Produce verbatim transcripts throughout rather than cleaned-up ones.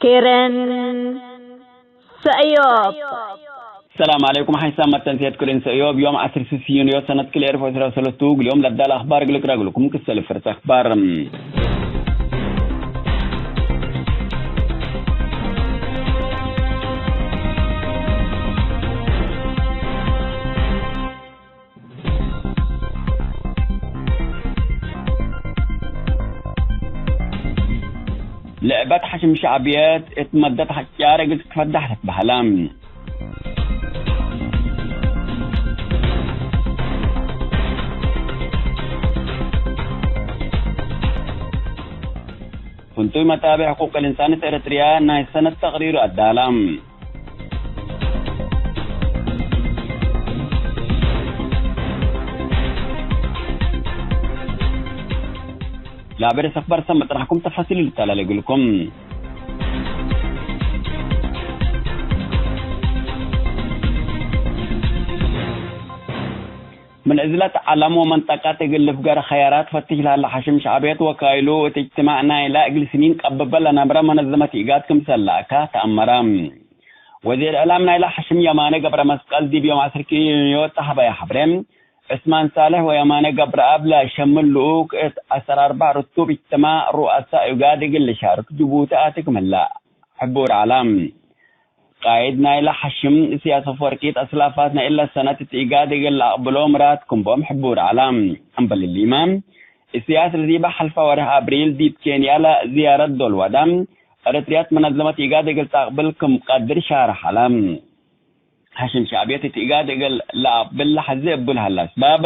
ኤረን ሰእዮብ። ሰላም ዐለይኩም። ሐይሳም መተንስየት ክርን ሰእዮብ ዮም ዐስር ስስ ዩንዮ ሰነት ክልኤ አልፍ ወዕስራ ወሰለስቱ። እግል ዮም ለዳል አኽባር እግል ቅረግልኩም ክሰል ፍርስ አኽባር። ልዕበት ሐሽም ሸዕብየት እት መደት ሐጫር እግል ትትፈዳሕ ትትበሀለ። ፍንቱይ መታብዕ ሕቁቅ ልእንሳን እት ኤረትርያ ናይ ሰነት ተቅሪሩ አዳላ። ለአበደ ሰክበር ሰም መጥራሕኩም ተፋሲል ልተላለ እግልኩም። ምን እዝለት ዐለም ወመንጠቀት እግል ልፍገር ኸያራት ፈትሽ ለሀለ ሐሽም ሸዕብየት ወካይሉ እት እጅትማዕ ናይላ እግል ስኒን ቀብበ ለነብረ መነዘመት ኢጋድ ክምሰል ለአካ ተአመረ። ወዚር እዕላም ናይላ ሐሽም የማነ ገብረ መስቀል ዲብ ዮም ዐስር ኪንዮ ጸሐፈየ ሐብሬ፣ ዕስማን ሳልሕ ወየማነ ገብረአብ ለሸምል ልኡክ እት ዐስር አርበዕ ርቱብ እጅትማዕ ሩአሳ ኢጋድ እግል ልሻርክ ጅቡቲ አቲ ክም ህለ ሕቡር ዐለ። ቃይድ ናይለ ሐሽም እስያስ አፈወርቂ፣ ተስላፋት ናይ እለ ሰነት እት ኢጋድ እግል ለአቅብሎ ምራድ ክም ቦም ሕቡር ዐለ። እምበል እሊመ፣ እስያስ ለዲበ ሐልፈ ወርሕ አብሪል ዲብ ኬንያ ለዝያረት ዶል ወደ፣ ኤረትርያት መነዘመት ኢጋድ እግል ተአቅብል ክም ቀድር ሻርሕ ዐለ። ሐሽም ሸዕብየት እት ኢጋድ እግል ለአቅብል ለሐዜ እቡ ለሀለ አስባብ፣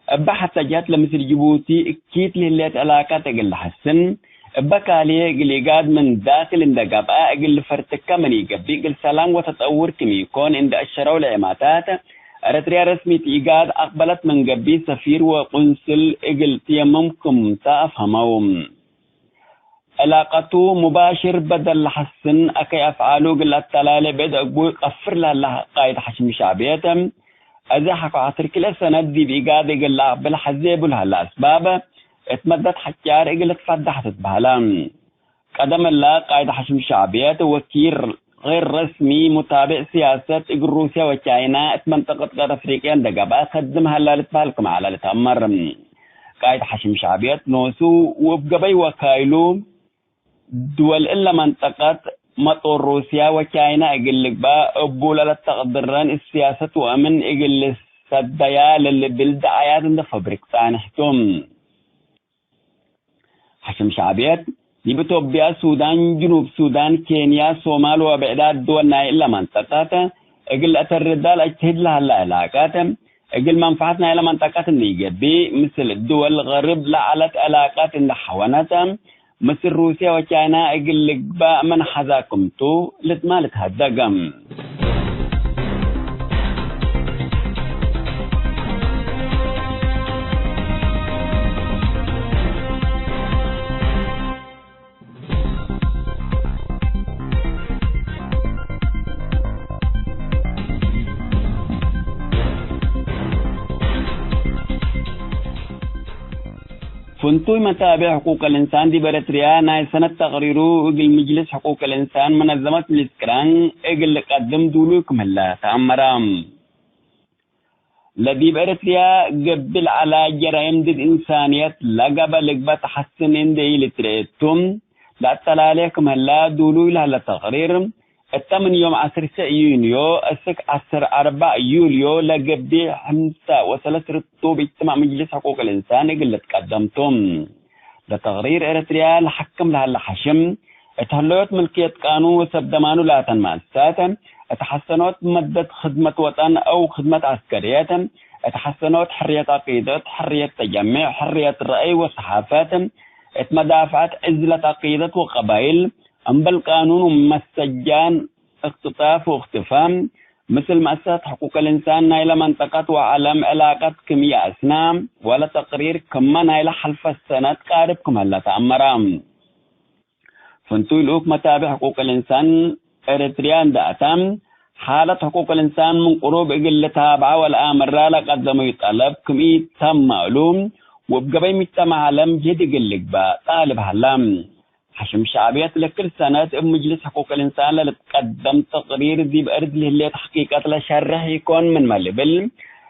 እበ ሐተ ጀህት ለምስል ጅቡቲ እኪት ለህሌት ዕላቀት እግል ለሐስን፣ እበ ካልዬ እግል ኢጋድ ምን ዳክል እንደ ገብአ እግል ልፈርትከ ምን ኢገብእ፣ እግል ሰላም ወተጠውር ክም ኢኮን እንደ አሸረው ለዔማታት፣ ኤረትርያ ረስሚት ኢጋድ አቅበለት ምን ገብእ፣ ሰፊር ወቁንስል እግል ትየምም ክምተ አፍሀመው። ዕላቀቱ ሙባሽር በደል ለሐስን፣ አከይ አፍዓሉ እግል አተላሌ ብዕድ አግቡይ ቀፍር ለሀለ ቃይድ ሐሽም ሸዕብየት፣ አዜ ሐቆ ዐስር ክልኤ ሰነት ዲብ ኢጋድ እግል ለአቅብል ሐዜ እቡ ለሀለ አስባብ፣ እት መደት ሐጫር እግል ልትፈዳሕ ትትበሀለ። ቀደም እለ ቃይድ ሐሽም ሸዕብየት ወኪል ገይር ረስሚ ሙታብዕ ስያሰት እግል ሩስየ ወቻይና እት መንጠቀት ቀር አፍሪቅየ እንደ ገብአ ከድም ሀላ ልትበሀል ክም ዐለ ልትአመር። ቃይድ ሐሽም ሸዕብየት ኖሱ ወእብ ገበይ ወካይሉ ድወል እለ መንጠቀት መጦር ሩስያ ወቻይና እግል ልግበእ እቡ ለለተቅድረን እት ስያሰት ወአምን እግል ልሰደያ ለልብል ደዓያት እንደ ፈብሪክ ጻንሕ ቱ። ሐሽም ሸዕብየት፣ ዲብ ኢትዮጵያ፣ ሱዳን፣ ጅኑብ ሱዳን፣ ኬንያ፣ ሶማል ወብዕዳት ድወል ናይ እለ መንጠቀት እግል ለአተርዳ ለአጅትህድ ለሀለ ዕላቀት፣ እግል መንፈዐት ናይለ መንጠቀት እንዴ ኢገብእ፣ ምስል ድወል ገርብ ለዐለት ዕላቀት እንዴ ሐወነት፣ ምስል ሩስየ ወቻይና እግል ልግበእ ምን ሐዛ ክምቱ ልትማ ልትሀደግ። ፍንቱይ መታብዕ ሕቁቅ ልእንሳን ዲብ ኤረትርያ ናይ ሰነት ተቅሪሩ እግል ምጅልስ ሕቁቅ ልእንሳን መነዘመት ምጅልስ ቅራን እግል ልቀድም ዱሉይ ክም ህለ ተአመረ። ለዲብ ኤረትርያ ገብእ ለዐለ ጀራይም ድድ እንሳንየት ለገበ ልግበእ ተሐስን እንዴ ኢልትርኤ ቱ፣ ለአተላሌ ክም ህለ ዱሉይ ለህለ ተቅሪር፣ እተ ምን ዮም ዐስር ዩንዮ እስክ ዐስር አርበዕ ዩልዮ ለገብእ ሐምሳ ወሰለስ ርቱብ እጅትማዕ ምጅልስ ሕቁቅ ልእንሳን እግል ልትቀደም ቱ። ለተቅሪር ኤረትርያ ለሐክም ለሀለ ሐሽም፣ እት ህለዮት ምልክየት ቃኑን ወሰብ ደማኑ ላተን መአሰሳት፣ እት ሐሰኖት መደት ክድመት ወጠን አው ክድመት ዐስከርየት፣ እት ሐሰኖት ሕርየት አቂደት፣ ሕርየት ተጀሜዕ፣ ሕርየት ረአይ ወሰሓፈት፣ እት መዳፍዐት ዕዝለት አቂደት ወቀባይል፣ እምበል ቃኑን ወመሰጃን፣ እክትጣፍ ወእክትፋ፣ ምስል መአሰሳት ሕቁቅ ልእንሳን ናይለ መንጠቀት ወዐለም ዕላቀት ክም ይአስና፣ ወለ ተቅሪር ክመ ናይለ ሐልፈ ሰነት ቃርብ ክም ህለ ተአመረ። ፍንቱይ ልኡክ መታብዕ ሕቁቅ ልእንሳን ኤረትርያ እንደ አተ፣ ሓለት ሕቁቅ ልእንሳን ምን ቅሩብ እግል ልታብዐ ወለአምራ ለቀደሙይ ጠለብ ክም ኢተመ እሉ፣ ወእብ ገበይ ሙጅተመዕ ዐለም ጅህድ እግል ልግበእ ጣልብ ሀላ። ሐሽም ሸዕብየት ለክል ሰነት እብ ምጅልስ ሕቁቅ ልእንሳን ለልትቀደም ተቅሪር ዲብ እርድ ለህሌት ሐቂቀት ለሸርሕ ኢኮን ምንመ ልብል፣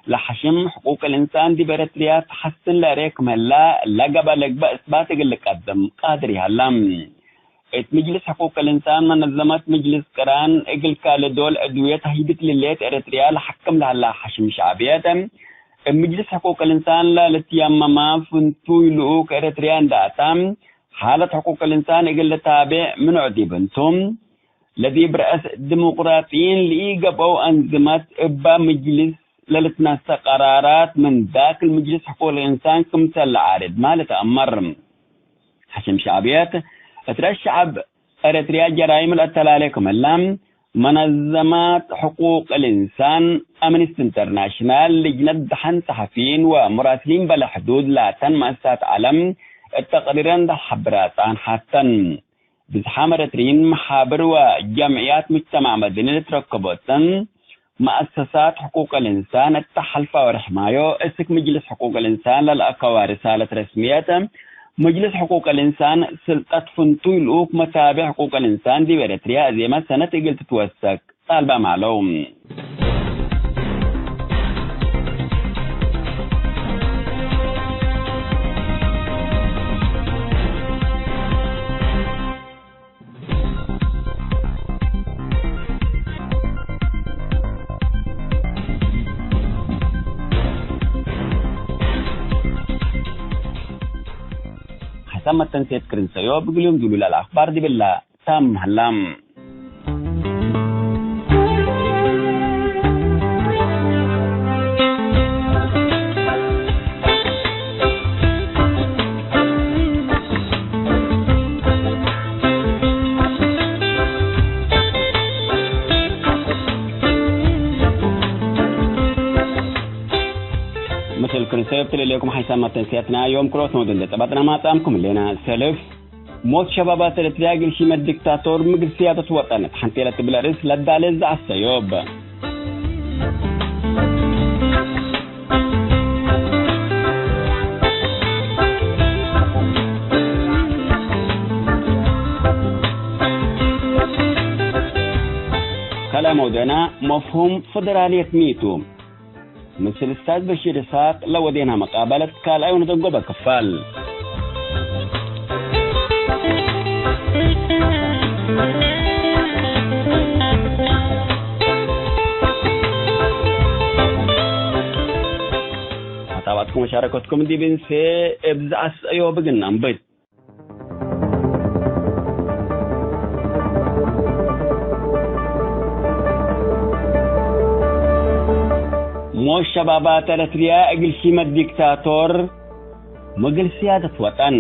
ለሐሽም ሕቁቅ ልእንሳን ዲብ ኤረትርያ ተሐስን ለእሬ ክም ህላ ለገበ ለግበእ እስባት እግል ልቀድም ቃድር ይሀላ። እት ምጅልስ ሕቁቅ ልእንሳን መነዘመት ምጅልስ ቅራን እግል ካልእ ዶል ዕድውየት ሀይብት ልሌት ኤረትርያ ለሐክም ለሀላ ሐሽም ሸዕብየት፣ እብ ምጅልስ ሕቁቅ ልእንሳን ለልትየመመ ፍንቱይ ልኡክ ኤረትርያ እንደ አታ፣ ሓለት ሕቁቅ ልእንሳን እግል ልታቤዕ ምኑዕ ዲብ እንቱ፣ ለዲብ ረአስ ዲሞቅራጥይን ለኢገብአው አንዝመት እባ ምጅልስ ለልትነሰእ ቀራራት ምን ዳክል ምጅልስ ሕቁቅ ልእንሳን ክምሰል ለዓርድ ማ ልትአመር። ሐሽም ሸዕብየት እት ረአስ ሸዐብ ኤረትርያ ጀራይም ለአተላሌ ክምላ፣ መነዘማት ሕቁቅ ልእንሳን፣ አምነስቲ ኢንተርናሽናል፣ ልጅነት ደሐን ሰሐፊይን ወሙራስሊን በለ ሕዱድ ላተን መአሰሳት ዐለም እት ተቅሪረን ለሐብራ ጻንሐተን። ብዝሓም ኤረትርይን መሓብር ወጀምዕያት ሙጅተማዕ መደኒ ልትረከቦተን መአሰሳት ሕቁቅ ልእንሳን እተ ሐልፋ ወርሕ ማዮ እስክ ምጅልስ ሕቁቅ ልእንሳን ለለአከዋ ርሳለት ረስምየት፣ ምጅልስ ሕቁቅ ልእንሳን ስልጠት ፍንቱይ ልኡክ መታብዕ ሕቁቅ ልእንሳን ዲብ ኤረትርያ አዜመ ሰነት እግል ትትወሰክ ጣልባም ዐለው። ሐሳብ መተንሴት ክርን ሰእዮብ እግልዮም ዱሉል አልአክባር ዲብላ ታም ሀላ። ምስል ክርን ሰእዮብ ትልሌኩም ሐይሳም መተንስያትና ዮም ክሮት ኖድ እንዴ ጸባጥና ማጻምኩም ሌና ሰልፍ ሞት ሸባባት ኤረትርያ እግል ሺመት ዲክታቶር ምግል ስያደት ወጠን እት ሐንቴ ለትብል አርእስ ለዳሌ ዘአሰዮብ። ካልእ መውዱዕና መፍሁም ፈደራልየት ሚ ቱ? ምስል እስታዝ በሺር እስሐቅ ለወዴና መቃበለት ካልኣይ ወነደንጎበ ክፋል። አታባትኩም ወሻረከትኩም ዲብ እንሴ እብ ዘአሰእዮብ እግል ነአንብት። ሞት ሸባባት ኤረትርያ እግል ሺመት ዲክታቶር ምግል ስያደት ወጠን።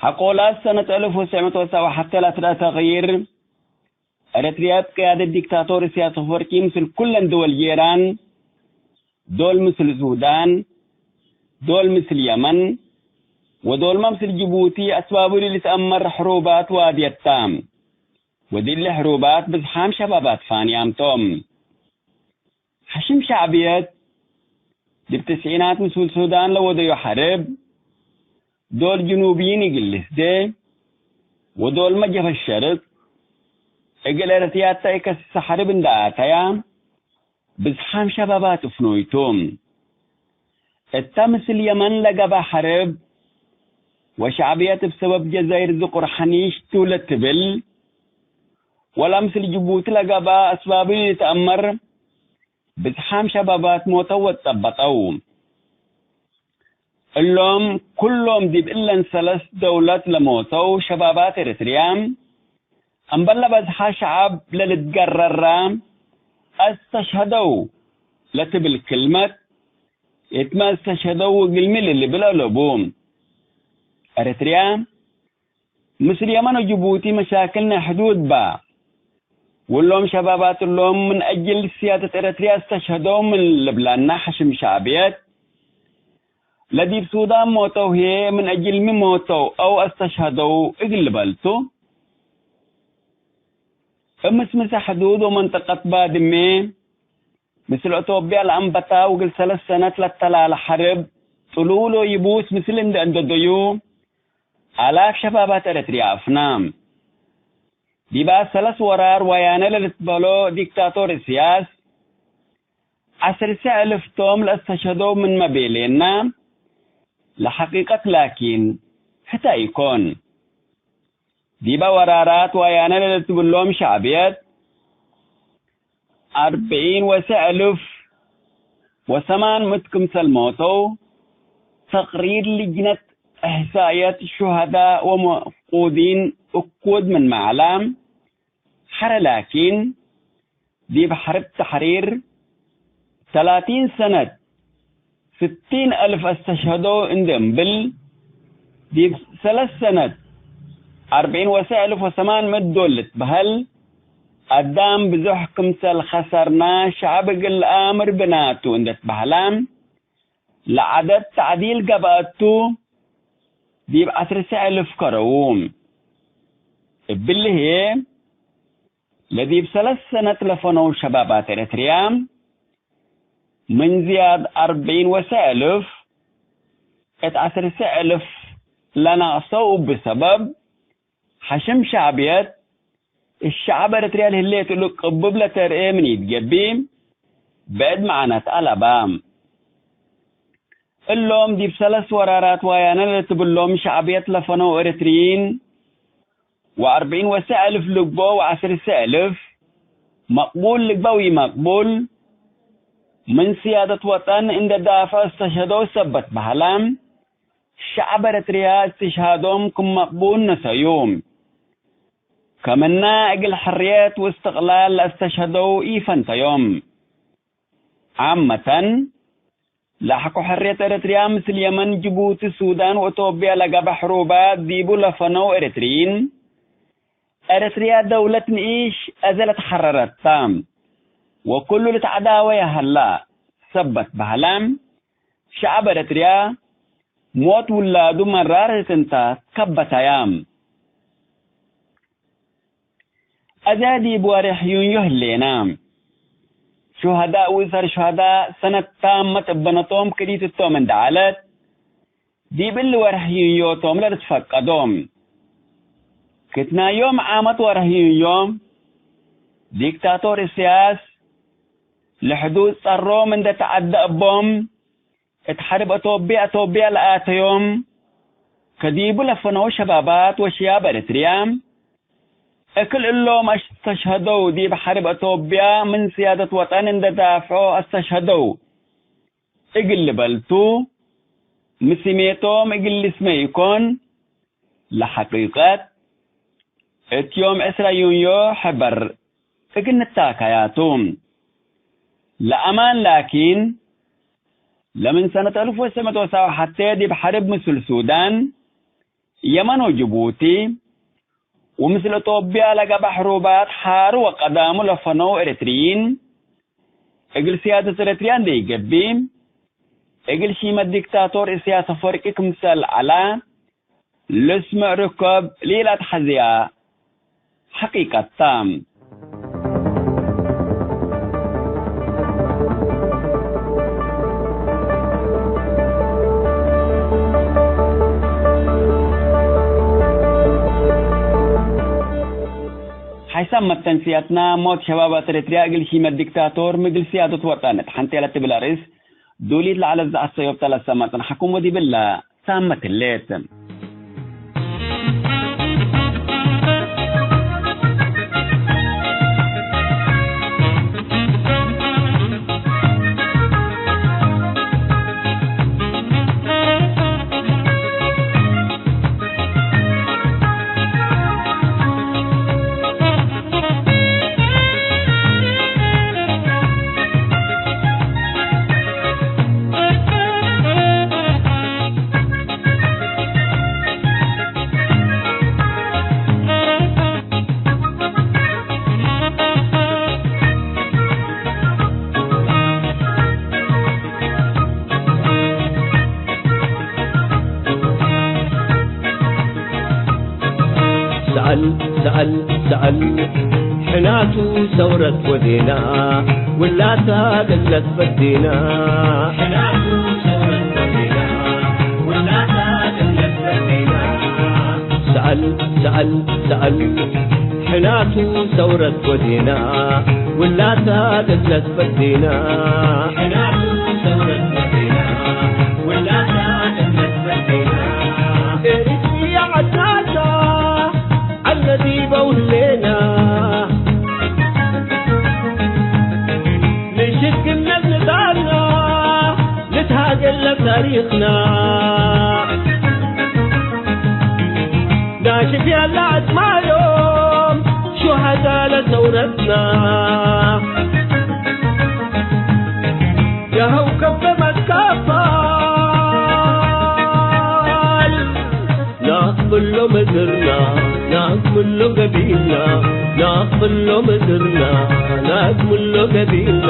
ሐቆላት ሰነት አልፍ ወትስዕ ምእት ወሰብዓ ሐቴ ለትረአ ተቅይር፣ ኤረትርያ እብ ቅያደት ዲክታቶር እስያስ አፈወርቂ ምስል ኩለን ድወል ጄራን፣ ዶል ምስል ሱዳን፣ ዶል ምስል የመን፣ ወዶልመ ምስል ጅቡቲ አስባቡ ለልትአመር ሕሩባት ዋድየት ተ። ወዲለ ሕሩባት ብዝሓም ሸባባት ፋንያም ቶም። ሐሽም ሸዕብየት፣ ዲብ ትስዒናት ምስል ሱዳን ለወደዩ ሐርብ፣ ዶል ጅኑብይን እግል ልስዴ፣ ወዶልመ ጀበ ሸርቅ፣ እግል ኤረትርያተ ኢከስሰ ሐርብ እንደ አተያ፣ ብዝሓም ሸባባት እፍኖይ ቱ። እተ ምስል የመን ለገበ ሐርብ፣ ወሸዕብየት እብ ሰበብ ጀዛይር ዝቁር ሐኒሽ ቱ ለትብል፣ ወለ ምስል ጅቡቲ ለገበ አስባብ ልትአመር፣ ብዝሓም ሸባባት ሞተው ወትጸበጠው። እሎም ኩሎም ዲብ እለን ሰለስ ደውለት ለሞተው ሸባባት ኤረትርያ፣ እምበል ለበዝሐ ሸዐብ ለልትገረራ፣ አስተሽሀደው ለትብል ክልመት፣ እትመ አስተሽሀደው እግልሚ ለልብል አለቡ። ኤረትርያ፣ ምስል የመን ወጅቡቲ መሻክል ናይ ሕዱድ በ። ወሎም ሸባባት እሎም ምን አጅል ስያደት ኤረትርያ አስተሽሀደው ምን ልብላና ሐሽም ሸዕብየት፣ ለዲብ ሱዳን ሞተው ህዬ ምን አጅል ሚ ሞተው አው አስተሽሀደው እግል ልበልቱ? እብ ምስምሰ ሕዱድ ወመንጠቀት ባድሜ፣ ምስል አቶብያ ለአንበታ ውግል ሰለስ ሰነት ለተላለ ሐርብ ጥሉሎ ይቡስ ምስል እንደ አንደደዩ፣ አላፍ ሸባባት ኤረትርያ አፍና። ዲባ ሰለስ ወራር ወያነ ለልትበሎ ዲክታቶር እስያስ፣ ዐስር ሰዕ እልፍ ቶም ለአስተሸህደው ምንመ ቤሌና፣ ለሐቂቀት ላኪን፣ ህተ ኢኮን። ዲበ ወራራት ወያነ ለልትብሎም ሸዕብየት፣ አርብዒን ወሰዕ እልፍ ወሰማን ምእት ክምሰል ሞተው፣ ተቅሪር ልጅነት እሕሳእየት ሹሀዳ ወመፍቁዲን እኩድ ምን መዐላ ሐረ። ላኪን፣ ዲብ ሐርብ ተሕሪር ተላቲን ሰነት ስቲን አልፍ አስተሽሀዶ እንዴ እምብል፣ ዲብ ሰለስ ሰነት አርብዒን ወሰዕ አልፍ ወሰማን ምእት ዶል ልትበሀል አዳም ብዞሕ ክምሰል ከሰርና፣ ሸዐብ እግል ለአምር ብናቱ እንዴ ትበሀላ፣ ለዐደድ ተዕዲል ገብአቱ፣ ዲብ ዐስር ሰዕ እልፍ ከረዉ። እብሊ ህዬ፣ ለዲብ ሰለስ ሰነት ለፈነው ሸባባት ኤረትርያ፣ ምን ዝያድ አርብዒን ወሰዕ እልፍ እት ዐስር ሰዕ እልፍ ለናቅሰው እብ ሰበብ፣ ሐሽም ሸዕብየት እት ሸዐብ ኤረትርያ ለህሌት እሉ ቅብብ ለተርኤ ምን ኢትገብእ፣ ብዕድ መዓናት አለባ። እሎም ዲብ ሰለስ ወራራት ዋያነ ለትብሎም ሸዕብየት ለፈነው ኤረትርይን፣ ወአርብዒን ወሰዕ እልፍ ልግበኦ ወዐስር ሰዕ እልፍ መቅቡል ልግበእ ወኢመቅቡል፣ ምን ስያደት ወጠን እንዴ ዳፍዖ እስተሽሀደው ሰበት በሀላ፣ ሸዐብ ኤረትርያ እስትሽሃዶም ክም መቅቡል ነሰዩ። ከምና እግል ሕርየት ወእስትቅላል ለአስተሽሀደው ኢፈንተዮም። ዓመተን፣ ለሐቆ ሕርየት ኤረትርያ ምስል የመን፣ ጅቡቲ፣ ሱዳን ወእቶብያ ለገብአ ሕሩባት ዲቡ ለፈነው ኤረትርይን፣ ኤረትርያ ደውለት ንኢሽ አዜ ለተሐረረት ተ፣ ወኩሉ ልትዐዳወየ ሀላ ሰበት በሀላ፣ ሸዐብ ኤረትርያ ሞት ውላዱ መራር ህትንታ ከበታያ። አዜ ዲብ ወሬሕ ዩንዮ ህሌና። ሹሀዳእ ወእሰር ሹሀዳእ ሰነት ታመት እበነቶም ክዲት እቶም እንዴ ዐለት፣ ዲብ እሊ ወሬሕ ዩንዮ ቶም ለልትፈቀዶም። ክትናዮም ዓመት ወሬሕ ዩንዮ፣ ዲክታቶር እስያስ ለሕዱድ ጸሮም እንዴ ተዐደ እቦም፣ እት ሐርብ አቶብየ፣ አቶብየ ለአተዮም፣ ከዲቡ ለፈነው ሸባባት ወሽያብ ኤረትርያ፣ እክል እሎም አስተሽሀደው ዲብ ሐርብ አቶብየ ምን ስያደት ወጠን እንዴ ዳፍዖ አስተሽሀደው እግል ልበልቱ፣ ምስሜቶም እግል ልስመ ኢኮን፣ ለሐቂቀት፣ እት ዮም ዕስራ ዩንዮ ሕበር እግል ንታካያቱ። ለአማን ላኪን፣ ለምን ሰነት አልፍ ወትሰዕ ምእት ወሰብዓ ሐቴ ዲብ ሐርብ ምስል ሱዳን፣ የመን ወጅቡቲ፣ ወምስል አቶብያ ለገብአ ሕሩባት ሐሩ ወቀዳሙ ለፈነው ኤረትርይን፣ እግል ስያደት ኤረትርያ እንዴ ኢገብእ፣ እግል ሺመት ዲክታቶር እስያስ አፈወርቂ ክምሰል ዐላ፣ ልስምዕ ርከብ ሊለአትሐዝያ ሐቂቀት ተ። ሐይሳም መተንስያትና ሞት ሸባባት ኤረትርያ እግል ሺመት ዲክታቶር ምግል ስያደት ወጠን እት ሐንቴ ለትብል አርእስ ዱሊት ለዐለት ዘአሰዮብተ ለሰመ ጽንሐኩም ወዲብለ ሳመት ህሌት። ሰአል፣ ሰአል፣ ሰአል። ሕናቱ ሰውረት ወዴና፣ ውላታ ገድለት በዴና። ሕናቱ ሰውረት ወዴና፣ ውላታ ገድለት በዴና። ሰአል፣ ሰአል፣ ሰአል፣ ሕናቱ ሰውረት ወዴና፣ ውላታ ገድለት በዴና። ሕናቱ ሰውረት ወዴና፣ ውላታ ገድለት በዴና። ኤሪትሪያ ዐድናታ፣ ዐልነ ዲበው ህሌና፣ ንሽግነት ንዳልና፣ ንትሃገል ለታሪኽና። ናሽፍ ያለ አጽማዮም ሹሃዳ ለሰውረትና። የሀው ከበ መትከፋል ናቅብሎ ምድርና፣ ናቅብሎ ገቢና፣ ናቅብሎ ምድርና፣ ናቅብሎ ገቢና።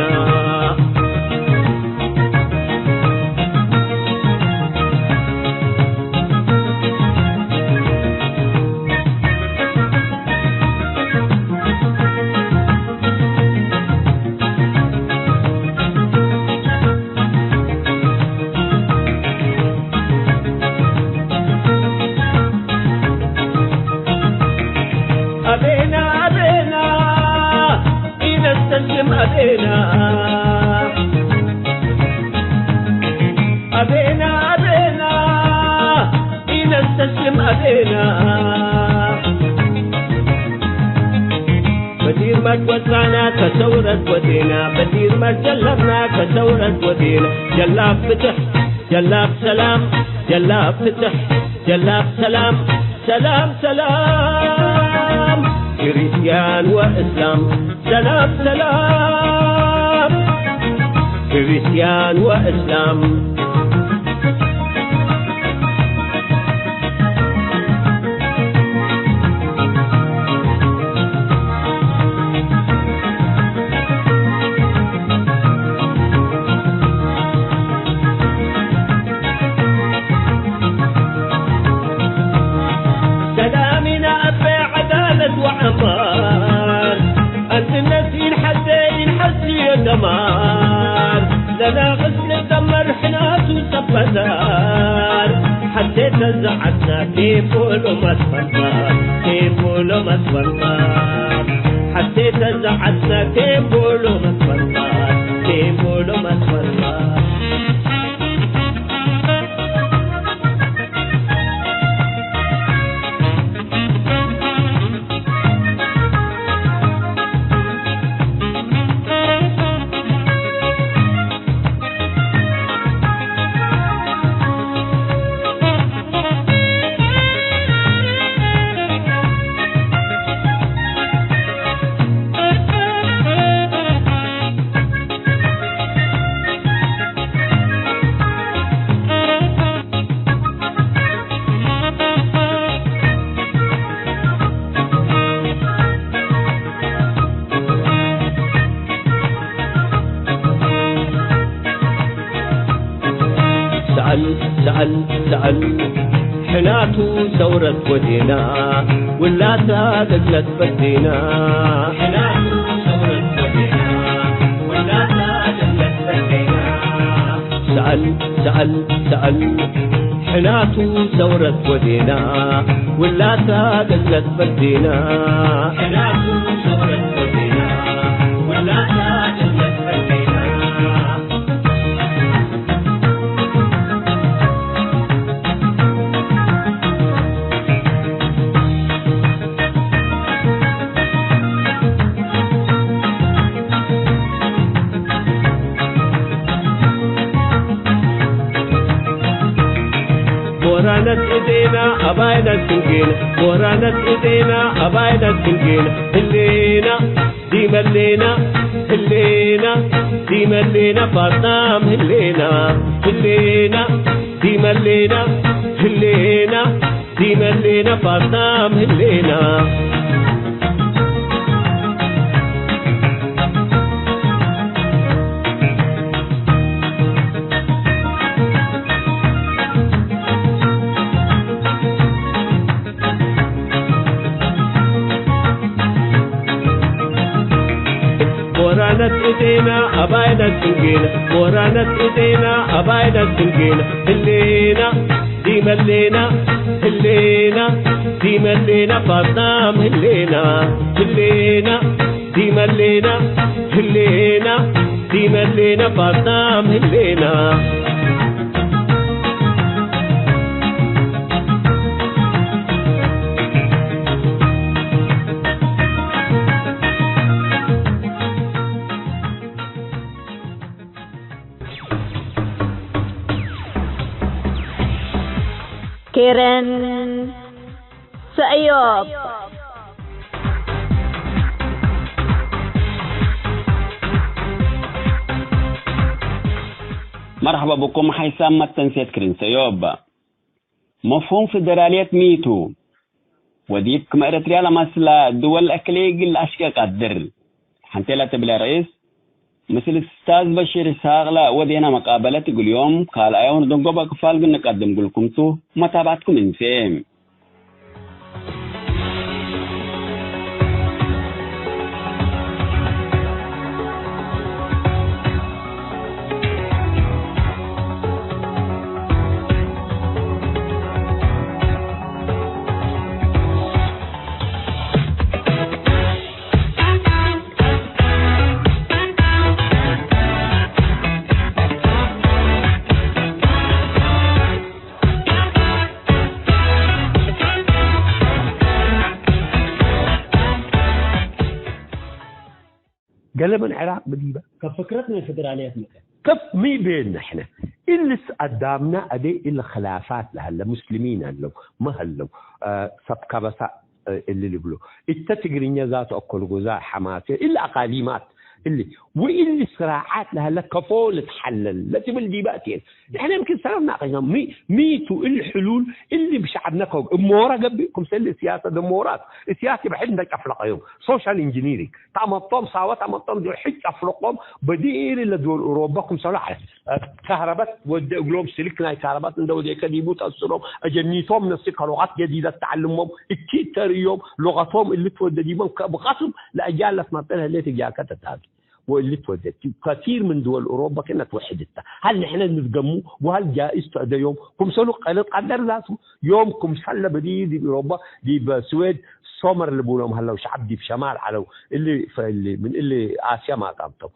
አቤና፣ አቤና፣ ኢነስተስልም አቤና። አቤና፣ አቤና፣ ኢነስተስልም አቤና። በዲር መድ ወጣና ከሰውረት ወዴና፣ በዲር መድ ጀለብና ከሰውረት ወዴና። ጀላብ ፍትሕ፣ ጀላብ ሰላም፣ ጀላብ ፍትሕ፣ ጀላብ ሰላም፣ ሰላም ሰላም። ክርስቲያን ወእስላም ሰላም ሰላም። ክርስቲያን ወእስላም። ሰላሚና አበ ዐዳለት ወአማን፣ አንድነት ኢንሐዜ ኢንሐስዮ ደማር፣ ለናቅስ ልደመር ሕናቱ ሰበዳር፣ ሐቴ ተዘዐትና ኬም ቦሎ መስፈርታ፣ ኬም ቦሎ መስፈርታ፣ ሐቴ ተዘዐትና ኬም ቦሎ መስፈርታ፣ ኬም ቦሎ መስፈርታ። ሰአል፣ ሰአል፣ ሰአል፣ ሕናቱ ሰውረት ወዴና፣ ውላታ ገድለት በዴና። ሕናቱ ሰውረት ወዴና፣ ውላታ ገድለት በዴና። ሰአል፣ ሰአል፣ ሰአል፣ ሕናቱ ሰውረት ወዴና፣ ውላታ ገድለት በዴና። ሕናቱ ሰውረት ወዴና፣ ውላታ ገድለት በዴና። ቦራነት እዴና አባይነት ስንጌን፣ ቦራነት እዴና አባይነት ስንጌን፣ ህሌና ዲመሌና፣ ህሌና ዲመሌና፣ ፋጣም ህሌና፣ ህሌና ዲመሌና፣ ህሌና ዲመሌና፣ ፋጣም ህሌና። ቴና አባይነ ትንጌነ፣ ሞራነት እዴና አባይነ ትንጌነ፣ ህሌና ዲመሌና፣ ህሌና ዲመሌና ፋጣም ህሌና፣ ህሌና ዲመሌና፣ ህሌና ዲመሌና ፋጣም ህሌና። ኬረን ሰእዮብ። መርሐባ ብኩም ሐይሳም መተንሴት ክርን ሰእዮብ። መፍሁም ፌደራልየት ሚ ቱ? ወዲብ ክም ኤረትርያ ለመስላ ድወል እክሌ እግል አሽቄ ቀድር። ሐንቴ ለትብለ ርኢስ፣ ምስል እስታዝ በሺር እስሐቅ ለወዴና መቃበለት እግል ዮም ካልአየውን ደንጎበ ክፋል ግን ንቀድም ግልኩም ቱ፣ መታብዐትኩም እንሴ። ገሌ ምን ዕራቅ ብዲበ። ከፍክረት ናይ ፌደራልያት መጸ። ከፍ ሚ ቤን ንሕነ? እልስ አዳምና አዴ እለ ክላፋት ለሀለ፣ ሙስሊሚን ሀለው፣ መ ሀለው፣ አ፣ ሰብ ከበሳ፣ አ፣ እሊ ልብሎ። እተ ትግርኛ ዛቱ አኮልጎዛ፣ ሐማሴ፣ እለ አቃሊማት እሊ። ወእሊ ስራዓት ለሀለ ከፎ ልትሐለል ለትብል ዲበ አቴን። ንሕነ የምክን ሰለፍ ናቀሽና ሚ-፣ ሚቱ እሊ ሕሉል እሊ ብሸዐብነ ከ-፣ እብ ሞረ ገብእ፣ ክምሰል ስያሰ ደሞራት፣ ስያሲ ብሕድ እንደ ጨፍለቀዮም፣ ሶሻል ኢንጂኒሪንግ፣ ተአመጦም፣ ሳወት አመጦም፣ ዲብ ሕድ ጨፍለቆም፣ በዲር ለዶል ኡሮበ ክምሰሉ ዐለ። ከህረበት ወደ እግሎም ስልክ ናይ ከህረበት እንደ ወዴከ ዲቡ ተአስሮም፣ አጀኒቶም ነፍሲ ከሉቀት ጀዲደት ተዐልሞም፣ እኪት ተርእዮም፣ ሉቀቶም እሊ ትወደ ዲቦም ከእብ ቀስም ለአጃል ለትመጠል ህሌት እጃከ ተታቢ። ወእሊ ትወደት ዲብ ከቲር ምን ድወል ኡሮበ ክእነ ትወሕድ እተ። ሀል ንሕነ ንትገሙ ወሀል ጃኢዝ ተአደዮም ክምሰሉ ቀልጥ ቀደር ዛቱ ዮም ክምሰለ በዲ ዲብ ኡሮበ ዲብ ስዌድ ሶመር ልቡሎም ሀለው ሸዐብ ዲብ ሸማል ዐለው እሊ ፈእሊ ምን እሊ አስያ ማጣምተው።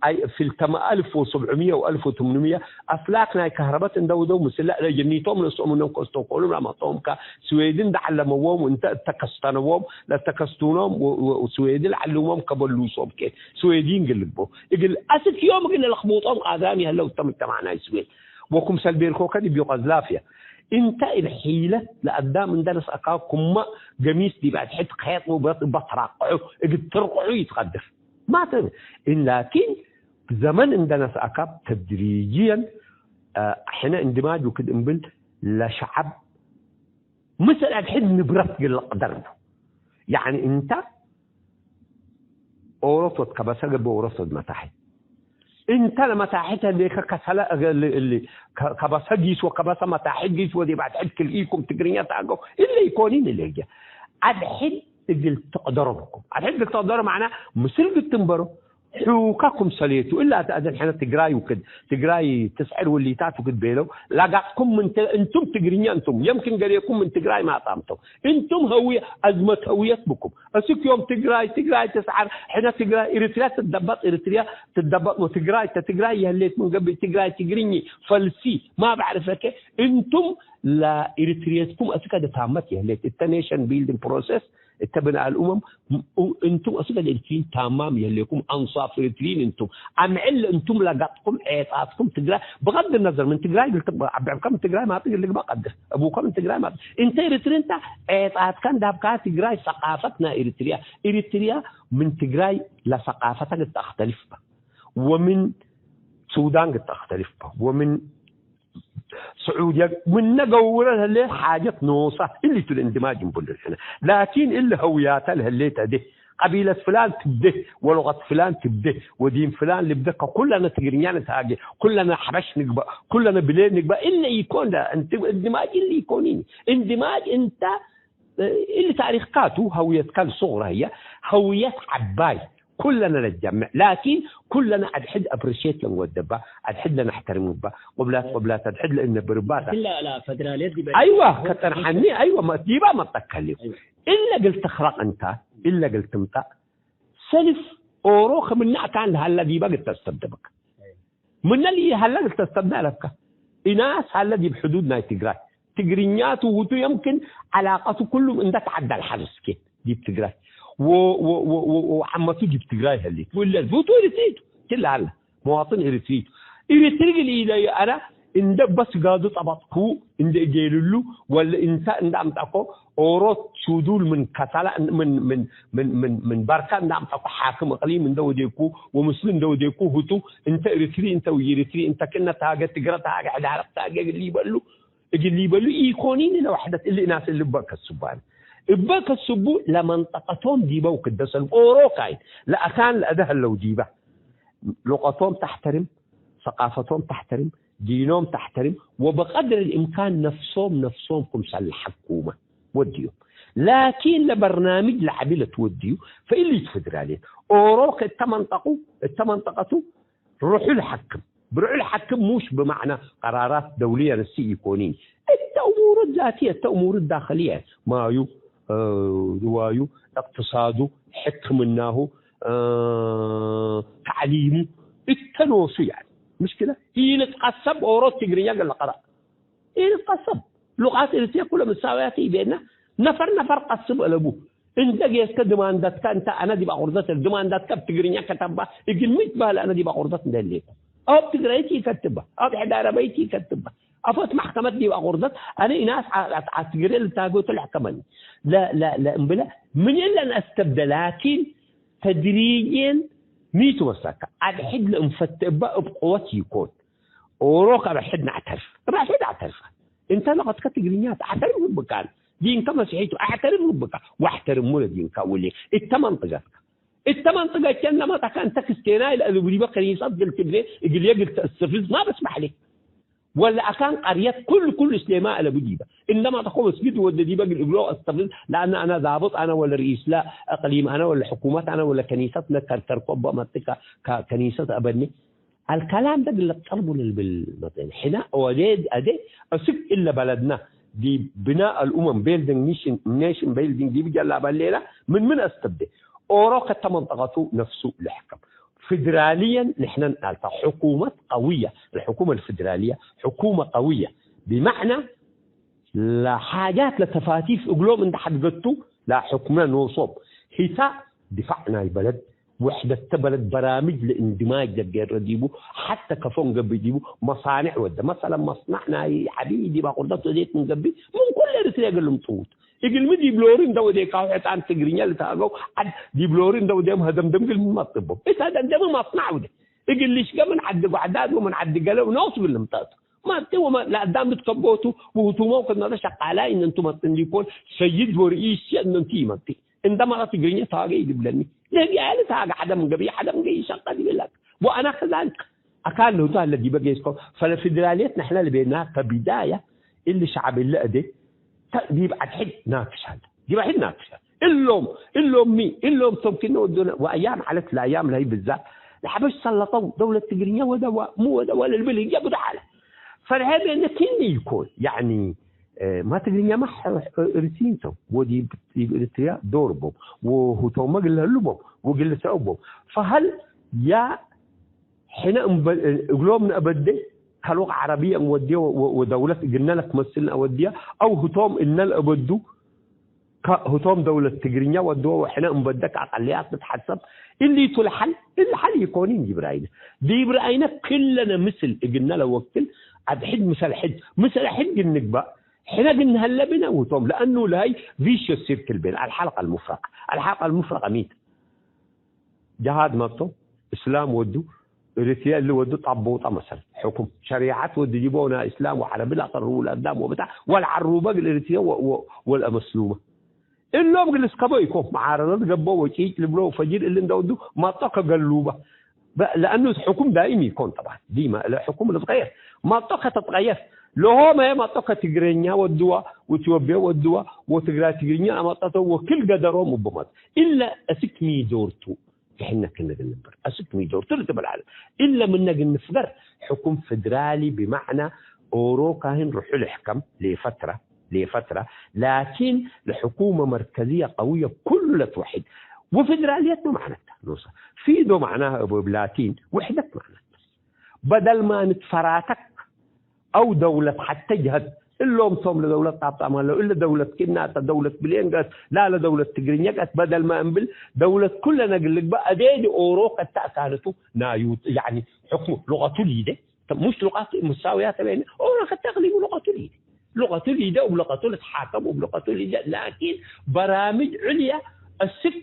አይ ፊልተመ አልፍ ወሰብዑምየ ወአልፍ ወትምንምየ አፍላክ ናይ ከህረበት እንደ ውደው ምስለ ለጀኒቶም ነስኦም እኖም ከስቶኮልም ለአመጦም ከ ስዌድን ደዐለመዎም እንተ እተ ከስተነዎም ለተከስቱኖም ወ-፣ ወ-፣ ስዌድን ለዐልሞም ከበሉሶም ኬን ስዌዲን እግል ልግቦ እግል አስክ ዮም እግል ለለክቡጦም ቃዳም ይህለው እተ ምጅተማዕ ናይ ስዌድ ወክምሰል ቤልኮከ ዲብ ዩቀዝላፍያ እንተ እብ ሒለት ለአዳም እንደ ነስአካ ኩማ ገሚስ ዲብ አድሕድ ኬጥ ወብረት እበ ተራቅዑ እግል ትርቅዑ ይትቀድር። ማተ እን ላኪን ዘመን እንደ ነስአካ ተድሪጅየን፣ አ፣ ሕነ እንድማጅ ውክድ እምብል ለሸዐብ ምስል አድሕድ ንብረት ግል ልቅደር ቡ። ያዕኒ እንተ ኦሮት ወትከበሰ ገብእ ኦሮት ወድ መታሕት። እንተ ለመታሕት ህሌከ ከሰለ እገ-፣ እሊ፣ እሊ፣ ከ-፣ ከበሰ ጊስ ወከበሰ መታሕት ጊስ ወዲብ አድሕድ ክልኢኩም ትግርኛ ተአገው እለ ኢኮኒን እለ ህዬ። አድሕድ እግል ትቅደሮ ብኩም። አድሕድ እግል ትቅደሮ መዕና ምስል እግል ትንበሮ ሑካ ክምሰሌቱ እላ ተአዘን ሕነ ትግራይ ውክድ፣ ትግራይ ትስዕር ውሊታት ውክድ ቤለው ላጋጥኩም ምን ተ-፣ እንቱም ትግርኛ እንቱም፣ የምክን ገሌኩም ምን ትግራይ ማጣምተው። እንቱም ሀዊ-፣ አዝመት ሀውየት ብኩም። እስክ ዮም ትግራይ፣ ትግራይ ትስዓር፣ ሕነ ትግራይ፣ ኤሪትሪያ ትደበጥ፣ ኤሪትሪያ ትደበጥ ወትግራይ፣ ተ ትግራይ የህሌት ምን ገብእ ትግራይ ትግርኝ ፈልሲ ማ ባዕርፈከ፣ እንቱም ለኤሪትሪየትኩም እስከ ደታመት የህሌት፣ እተ ኔሽን ቢልዲንግ ፕሮሰስ፣ እተ ብን አልኡመም፣ ም-፣ ኡ-፣ እንቱም እስከ ኤሪትሪን ታማም የህሌኩም፣ አንሳፍ ኤሪትሪን እንቱም። አምዕል እንቱም ለጋጥኩም ዔጣትኩም ትግራይ፣ ብገድ ነዘር ምን ትግራይ ግልት አብዕብከ ምን ትግራይ ማጥ ግል ልግባ ቀድር። አቡከ ምን ትግራይ ማጥ። እንተ ኤሪትሪ እንተ ዔጣትከ እንዳብካ ትግራይ ሰቃፈት ናይ ኤሪትሪያ። ኤሪትሪያ ምን ትግራይ ለሰቃፈተ ግድ ተክተልፍ በ። ወምን ሱዳን ግድ ተክተልፍ በ። ወምን ስዑድየ ምነ ገውረ ለህሌት ሓጀት ኖሳ እሊቱ ለእንድማጅ እንቡል ንሕነ። ላኪን እሊ ሀውያተ ለህሌት አዴ ቀቢለት ፍላን ትብዴ ወሉቀት ፍላን ትብዴ ወዲን ፍላን ልብደ ከኩለነ ትግርኛ ንትሃጌ፣ ኩለነ ሐበሽ ንግበእ፣ ኩለነ ብሌን ንግበእ እለ ኢኮን ለ-፣ እንት-፣ እንድማጅ እሊ ኢኮኒኒ። እንድማጅ እንተ እሊ ታሪኽካ ቱ ሀውየትካ ልሱግራ ህየ ሀውየት ዐባይ ኩለነ ለትጀምዕ፣ ላኪን ኩለነ አድሕድ አፕሪሼት ለንወደባ፣ አድሕድ ለነሕተርምባ፣ ቅብላት ቅብላት አድሕድ ለእነብርባ ተ። ላኪን ለ-፣ ለፈደራልየት ዲበ አይዋ፣ ሆ-፣ ከጠንሐኒ፣ ሆ-፣ አይዋ፣ መ-፣ ዲባ መጠከል እዩ። አይዋ። እለ እግል ትክረቅ እንተ፣ እለ እግል ትምጠእ፣ ሰልፍ ኦሮ ክምነ አካን ለሀለ ዲባ እግል ተስተብደበክ። ምነ ለሀለ እግል ተስተብደ አለብከ። ኢናስ ሀለ ዲብ ሕዱድ ናይ ትግራይ። ትግርኛ ቱ ውቱ የምክን ዐላቀቱ ኩሉም እንደ ተዐደ ለሐብስኬ ዲብ ትግራይ። ወ-፣ ወ-፣ ወ-፣ ወ-፣ ወዓመቱ ዲብ ትግራይ ህሊት። ወለ ውቱ ኤሪትሪ ቱ። ክል ሀለ መዋጥን ኤሪትሪ ቱ። ኤሪትሪ ግን ኢለዩ አነ እንደ በስ ጋዱ ጠበጥኩ እንደ እጌልሉ ወለ እንተ እንደ አምጠኮ ኦሮት ሹዱል ምን ከሰላ ምን፣ ምን፣ ምን፣ ምን፣ ምን በርከ እንደ አምጠኮ ሓክም እቅሊም እንደ ወዴኩ ወምስሉ እንደ ወዴኩ ሁቱ እንተ ኤሪትሪ እንተ ወኤሪትሪ እንተ ክነ ተሃገ ትግረ ተሃገ ሕዳረቅ ተሃገ እግል ሊበሉ፣ እግል ሊበሉ ኢኮኒን ለወሕደት እሊ እናስ እሊ እበ ከስቡ አነ። እበ ከስቡ ለመንጠቀቶም ዲበው ክደሰል ኦሮ ካይን ለአካን ለአደ ህለው ዲበ። ሉቀቶም ተሕተርም፣ ሰቃፈቶም ተሕተርም፣ ዲኖም ተሕተርም፣ ወበቀድር ልእምካን ነፍሶም ነፍሶም ክምሰል ለሐኩመ ወድዮም። ላኪን ለበርናምጅ ለዐቢ ለትወድዩ፣ ፈእሊ ቱ ፍድራልየት። ኦሮ ከእተ መንጠቁ፣ እተ መንጠቀቱ ርሑ ለሐክም። ብርሑ ለሐክም ሙሽ ብማዕና ቀራራት ደውልየ ነሲ ኢኮኒን። እተ እሙር ዛትየ፣ እተ እሙር ዳክልየ፣ ማዩ፣ እ፣ ድዋዩ፣ እቅትሳዱ፣ ሕክምናሁ፣ እ፣ ተዕሊሙ፣ እተ ኖሱ፣ ያኒ፣ ምሽክለ፣ ኢልትቀሰብ ኦሮ ትግርኛ ገለ ቀረእ። ኢልትቀሰብ። ሉቃት ኤሪትርየ ኩለ ምሳውያት ኢቤና፣ ነፈር ነፈር ቀስብ አለቡ። እንተ ጌስከ ድማንዳትከ፣ እንተ አነ ዲብ አቁርደት፣ ድማንዳትከ እብ ትግርኛ ከተባ፣ እግል ሚ ትበህል አነ ዲብ አቁርደት እንደ ህሌኩ። አብ ትግራይት ኢከትባ፣ አብ ሕዳረበይት ኢከትባ። አፎት መሕከመት ዲብ አቁርደት፣ አነ ኢናስ ዐ-፣ ዐ-፣ ዐ ትግሬ ልታገው ትልሕከመኒ። ለ-፣ ለ-፣ ለእምብለ፣ ምን እለን አስተብደ፣ ላኪን ተድሪጅየን ሚ ቱ መስለከ፣ አድሕድ ለእንፈትእ እበ እብ ቅወት ኢኮን። ኦሮ ከአብ ሕድ ነዕተርፍ፣ እብ ሕድ አዕተርፈ። እንተ ለቀትከ ትግርኛ ተዕተርፍ እብካን፣ ዲንከ መሲሒቱ አዕተርፍ እብካ፣ ወአሕተርሙ ለዲንካ ውሌ። እተ መንጥገትከ፣ እተ መንጥገቼ እነ መጣከ እንተ ክስቴናይ ለእሉ ዲበ ከኒሰት እግል ትብኔ እግልዬ እግል ተእስትፍዝ ማ በስማሕ ሌ። ወለ አካን ቀርየት ኩል ኩል እስሌማ አለቡ ዲበ። እንደ መጣኮ መስጊድ ወደ ዲበ እግል እግሎ አስተፍዝ ለአነ አነ ዛብጥ አነ ወለ ርኢስ ለእቅሊም አነ ወለ ሕኩመት አነ ወለ ከኒሰት ለከርከርኮ እበ መጥከ ከ-፣ ከኒሰት አበኔ። አልከላም ደ ግለ ጠልቡ ለልብል መጽአነ። ሕነ ወዴ አዴ አስክ እለ በለድነ ዲብ ብናእ አልኡመም ቤልዲንግ ኒሽን፣ ኔሽን ቤልዲንግ ዲብ ጀላበ ሌላ ምን ምን አስተብዴ? ኦሮ ከተ መንጠቀቱ ነፍሱ ለሕከም። ፌዴራልየን ንሕነ ንአልታ ሕኩመት ቀውየ፣ الحكومة الفيدرالية حكومة قوية بمعنى ለሓጃት ለተፋቲፍ እግሎም እንደ ሐድገቱ ለሕኩምነ ኖሶም። ሒታ ድፋዕ ናይ በለድ፣ ውሕደተ በለድ፣ በራምጅ ለእንድማጅ ለገረ ዲቡ፣ ሐተ ከፎ እንገብእ ዲቡ፣ መሳንዕ ወደ። መሰለን፣ መስናዕ ናይ ዐቢ ዲብ አቁርደት ወዴት እንገብእ፣ ምን ኩለ ኤሪትርየ እግል ልምጽኡት። እግልሚ ዲብ ሎሪ እንደ ወዴካሁ ሕጻን ትግርኛ ልትሃገው ዐድ ዲብ ሎሪ እንደ ወዴም ሀደምደም እግል ሚ መጥቦም። እት ሀደምደም መስናዕ ወደ። እግል ልሽገ ምን ዐዲ ጓዕዳድ ወምን ዐዲ ገለው ኖሱ እግል ልምጠቱ። ማቲ ወመ-፣ ለአዳም ልትከቦቱ ወህቱመው ክድመተ ሸቃላይ እነንቱ መጽእ እንዲኮን፣ ሰይድ ወርኢስ እነንቱ ይመጽእ። እንደ መረ ትግርኛ ተዋገ ይልብለኒ። ለህግየ ልትሃገ ሐደ ምን ገብእ ሐደ ምን ገይ ሸቀ ዲብለክ። ወአነ ከዛሊክ አካን ለህቱ ሀለ ዲበ ገይስኮ። ፈለፌዴራልየት ነሕነ ለቤና ከቢዳያ እሊ ሸዐብ እለ እዴ ተ-፣ ዲብ ዐድ ሕድ ናክሽ ሀለ። ዲብ ዐድ ሕድ ናክሽ ሀለ። እሎም፣ እሎም ሚ፣ እሎም ቶም ክነ ወዶነ ወአያም ዐለት ለአያም ለህይ ብዛ ለሐበሽ ሰለጠው ደውለት ትግርኛ ወደዋ፣ ሙ ወደዋ ለልብል ህዬ ብዶ ዐለ። ፈርሀ ቤነ ክኒ ኢኮን፣ ያኒ፣ እ፣ ማ ትግርኛ ማ ሕ-፣ ሕ-፣ እርትሪን ቶም፣ ወዲብ፣ ዲብ ኤሪትርያ ዶር ቦም፣ ወሁቶመ እግል ለህሉ ቦም፣ ወእግል ልስዐው ቦም። ፈሀል ያ ሕነ እምበ-፣ እግሎም ነአበዴ፣ ከሉቅ ዐረብየ እንወድየ ወ-፣ ወ-፣ ወደውለት እግልነ ለትመስል ነአወድየ፣ አው ህቶም እነ ለአበዱ፣ ከ-፣ ህቶም ደውለት ትግርኛ ወድወ ወሕነ እምበደ ከአቀልያት ንትሐሰብ። እሊቱ ለሐል፣ እሊ ሐል ኢኮኒን ዲብ ረአይነ። ዲብ ረአይነ ክለነ ምስል እግልነ ለወክል አድሕድ ምሰል ሕድ፣ ምሰል ሕድ ግን ንግባእ፣ ሕነ ግን ንሀለ ብነ ውቶም፣ ለአኑ ለሀይ ቪሽየስ ሲርክል ቤን አልሐልቀ አልሙፍረቀ። አልሐልቀ አልሙፍረቀ ሚት? ጀሃድ መብቶ፣ እስላም ወዱ፣ ኤሪትርየ እሊ ወዱ ጠቡጠ መሰል፣ ሕኩም፣ ሸሪዐት ወዱ ጅቦ ናይ እስላም ወዐረቢ ለአቀርቡ ለአዳም ወብታዕ፣ ወለዐሩበ እግል ኤሪትርየ ወ-፣ ወ-፣ ወለአመስሉመ። እሎም እግል እስከቦ ኢኮን፣ መዓረደት ገብኦ ወጪጭ ልብሎ ወፈጅር እሊ እንደ ወዱ መጦ ከገሉበ። በ-፣ ለአኑ ሕኩም ዳኢም ኢኮን ጠብዓን፣ ዲመ ለሕኩም ልትቀየር። መጦ ከተትቀየር፣ ለሆመ መጦ ከትግረኛ ወድዋ፣ ወኢትዮጵየ ወድዋ፣ ወትግራይ ትግርኛ አመጠቶ ወክል ገደሮም እቡ መጥ። እለ እስክ ሚ ዶርቱ? ሕነ ክነ እግል ንበር። አስክ ሚ ዶር ቱ ልትበል ዐለ። እለ ምነ እግል ንፍገር ሕኩም ፍድራሊ ብመዕና ኦሮ ካህን ርሑ ልሕከም ሌፈትረ፣ ሌፈትረ፣ ላኪን ለሕኩመ መርከዝየ ቀውየ ኩሉ ለትወሕድ። ወፍድራልየት ሚ መዕነታ ኖሳ? ፊዶ መዕናህ እብ፣ እብ ላቲን ውሕደት መዕነት። በደል ማ ንትፈራተክ አው ደውለት ሐተ ጀሀት እሎም ቶም ለደውለት ጣብጣም ሀለው፣ እለ ደውለት ክእናተ ደውለት ብሌን ገአት፣ ላለ ደውለት ትግርኛ ገአት፣ በደል ማ እምብል ደውለት ኩለነ እግል ልግበእ፣ አዴ ዲኦሮ ከተአካነቱ ናዩ፣ ያኒ ሕክሙ ሉቀቱ ሊደ፣ ሙሽ ሉቀት ሙሳውያተ በይነ ኦሮ ከተ እቅሊሙ ሉቀቱ ሊደ። ሉቀቱ ሊደ፣ እብ ሉቀቱ ልትሓከም፣ እብ ሉቀቱ ሊደ፣ ላኪን በራምጅ ዕልያ እስክ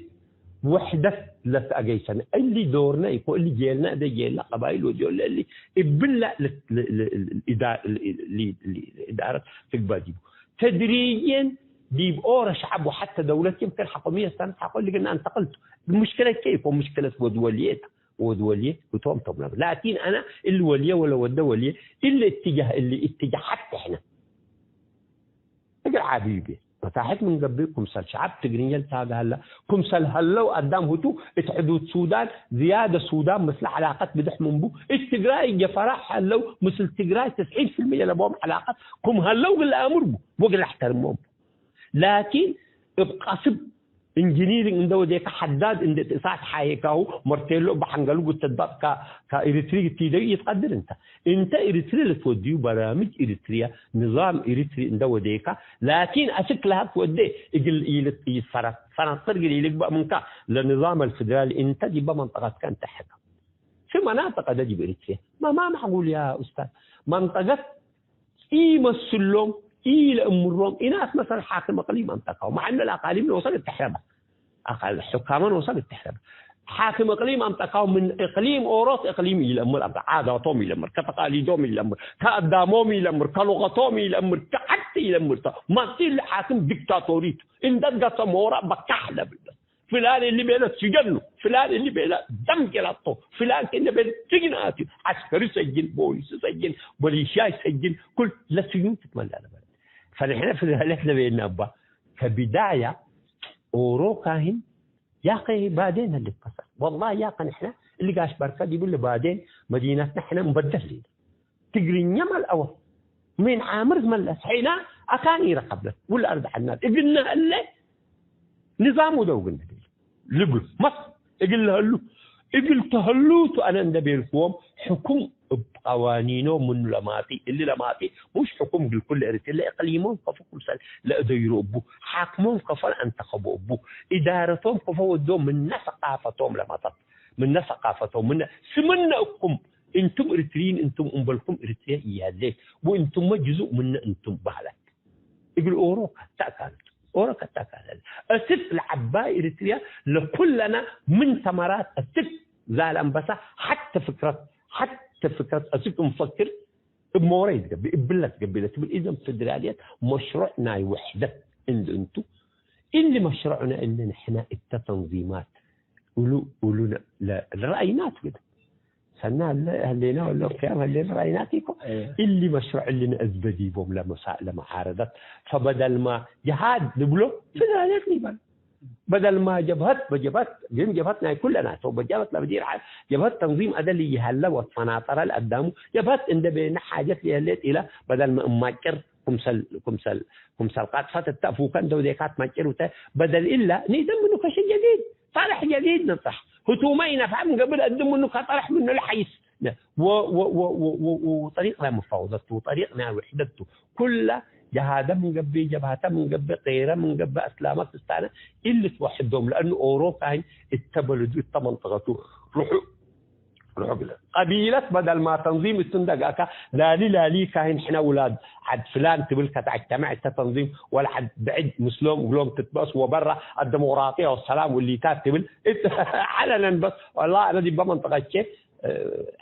ውሕደት ለትአገይሰነ። እሊ ዶርነ ኢኮ፣ እሊ ጄልነ፣ እደ ጄልነ ቀባይል ወጆለ እሊ እብላ ል-፣ ል-፣ ል-፣ ል-፣ ኢዳ-፣ ል-፣ ል-፣ ል-፣ ኢዳረት ትግበእ ዲቡ። ተድሪጅየን ዲብ ኦረ ሸዐብ ወሐተ ደውለት ይምክን ሐቆ ሚየ ሰነት ሐቆ እሊ ግና አንተቅልቱ። ምሽክለት ከኢኮ፣ ምሽክለት ወድ ወልዬ ተ፣ ወድ ወልዬ ህቶም ቶም ነብ። ላኪን አነ እሊ ወልዬ ወለ ወደ ወልዬ እሊ እትጃህ፣ እሊ እትጃህ ሐቴ ሕነ እግል ዓብዩ ቤ። መታሕት ምን ገብእ፣ ክምሰል ሸዐብ ትግርኛ ልታገ ሀለ፣ ክምሰል ሀለው አዳም ህቱ እት ሕዱድ ሱዳን፣ ዝያደ ሱዳን ምስለ ዐላቀት ብድሕ ምንቡ፣ እት ትግራይ እጀ ፈራሕ ሀለው፣ ምስል ትግራይ ተስዒን ፊልምየ ለቦም ዐላቀት ክም ሀለው እግል ለአምር ቡ ወእግል ለአሕተርሞም። ላኪን እብ ቀስብ እንጅኒሪንግ እንደ ወዴከ፣ ሐዳድ እንደ እሳት ሓየካሁ፣ መርቴሎ እብ ሐንገሉ ግተድባጥ ከ-፣ ከኤሪትሪ ግትኢደዩ ኢትቀድር እንተ። እንተ ኤሪትሪ ለትወድዩ በራምጅ ኤሪትሪያ፣ ንዛም ኤሪትሪ እንደ ወዴከ፣ ላኪን አስክ ለሀት ወዴ እግል ኢልት-፣ ኢፈረ-፣ ፈነጥር እግል ኢልግበእ ምንከ፣ ለንዛም አልፌደራሊ እንተ ዲበ መንጠቀትከ እንተ ሕከም። ፊ መናጥቅ አደ ዲብ ኤሪትሪያ። ማ፣ ማ ማዕጉል ያ ኡስታዝ። መንጠቀት ኢመስሎም፣ ኢለእምሮም፣ ኢናስ መሰል ሓክም እቅሊም አምጠካው። መዐነ ለአቃሊም ኖሰ ልትሕረበ። አቃል-፣ ሕካመ ኖሰ ልትሕረበ። ሓክም እቅሊም አምጠካው ምን እቅሊም ኦሮት እቅሊም ኢለእምር አምጠ። ዓዳቶም ኢለእምር፣ ከተቃሊዶም ኢለእምር፣ ከአዳሞም ኢለእምር፣ ከሉቀቶም ኢለእምር፣ ከሐቲ ኢለእምር። ተ-፣ መሲል ሓክም ዲክታቶሪት። እንደ ገሰ ሞራ በካሕ ለብል። ፍላን እሊ ቤለ ስጀኑ፣ ፍላን እሊ ቤለ ደም ጀላቶ፣ ፍላን ከእነ ቤለ ስጅን አትዩ፣ ዐስከሪ ሰጅን፣ ቦሊስ ሰጅን፣ ቦሊሻይ ሰጅን፣ ኩል ለስጅኑ ትትመላ ነበረ። ፈንሕነ ፍላለት ለቤና እባ ከቢዳያ ኦሮ ካህን ያኸ ባዴን ህልክ ከሰር። ወላሂ ያኸ ንሕነ እሊ ጋሽ በርከ ዲቡ ለባዴን መዲነትነ ሕነ እንበደል ሊና። ትግርኛ መልአወ። ምን ዓምር መለስ ሐይና አካን ኢረከብነ። ውል አርድ ዐናት። እግልነ እለ ንዛም ውደው እግልነ ቤሉ። ልብሉ። መስ እግል ለህሉ። እግል ተህሉቱ አነ እንደ ቤልክዎም ሕኩም እብ ቀዋኒኖ ምኑ ለማጢ። እሊ ለማጢ ሙሽ ሕኩም እግል ኩለ ኤሪትሪ ለእቅሊሞም ከፎ ክምሰል ለእደይሮ እቡ። ሓክሞም ከፎ ለአንተኸቦ እቡ። ኢዳረቶም ከፎ ወዶ ምነ ሰቃፈቶም ለመጠት። ምነ ሰቃፈቶም፣ ምነ ስምነ እኩም፣ እንቱም እርትርይን እንቱም እምበልኩም እርትርየ ኢሀሌት፣ ወእንቱመ ጅዙእ ምነ እንቱም በህለት። እግል ኦሮ ከተአካልቱ፣ ኦሮ ከተአካለል። እስክ ለዐባይ እርትርየ ለኩለነ ምን ተመራት እስክ ዛላምበሳ ሐተ ፍክረት፣ ሐተ ፍክረት እስክ እንፈክር እብ ሞረ ኢትገብእ፣ እብለ ትገብእ ለትብል። ኢዘን ፌደራልየት መሽሩዕ ናይ ውሕደት እንዴ እንቱ፣ እሊ መሽሩዕነ እሊ ንሕነ እተ ተንዚማት እሉ፣ እሉ ነ-፣ ለ-፣ ለረአይናቱ ግደ። ሰና ሀለ-፣ ሀሌና ወለ ክያም ሀሌና ረአይናት ኢኮ። እየ። እሊ መሽሩዕ እሊ ነአዝበ ዲቦም ለመሳ-፣ ለመዓረደት። ፈበደልማ ጀሃድ ልብሎ ፌደራልየት ሊባል። በደልማ ጀብሀት በጀብሀት፣ ግን ጀብሀት ናይ ኩለና ቶ፣ በጀብሀት ለበዲር ዐ-፣ ጀብሀት ተንዚም አደል ይሀለ ወትፈናጠረ ለአዳሙ፣ ጀብሀት እንደ ቤነ ሓጀት ለየሌት ኢለ፣ በደልመ እማጭር፣ ክምሰል፣ ክምሰል፣ ክምሰል ቃጥፈት እተ አፉከ እንደ ወዴካት ማጭር ውተ፣ በደል ኢላ፣ ኒደም ምኑ ከሸ ጀዲድ፣ ጣርሕ ጀዲድ ንጥራሕ፣ ህቱመ ኢነፍዐ ምን ገብእ ለአድም ምኑ ከጠርሕ ምኑ ለሐይስ፣ ነ-፣ ወ-፣ ወ-፣ ወጠሪቅ ናይ ሙፋወደት ቱ፣ ወጠሪቅ ናይ ውሕደት ቱ፣ ኩለ ጀሃደ ምን ገብእ፣ ጀብሀተ ምን ገብእ፣ ቄረ ምን ገብእ፣ አስላመ ክስታነ እሊ ትወሕዶም። ለአኑ ኦሮ ካህን እተ በለዱ እተ መንጠቀቱ ርሑ፣ ርሑ ግለ። ቀቢለት በደልማ ተንዚም እቱ እንደ ገአካ ላሊ ላሊ ካህን ሕነ ውላድ ዐድ ፍላን ትብል ከተአጅተመዕ እተ ተንዚም ወለሐድ ብዕድ ምስሎም እግሎም ትትበአስ ወበራ አደሞቅራጥየ ወሰላም ውሊታት ትብል እት ዐለነን በስ ወላ አነ ዲበ መንጠቀቼ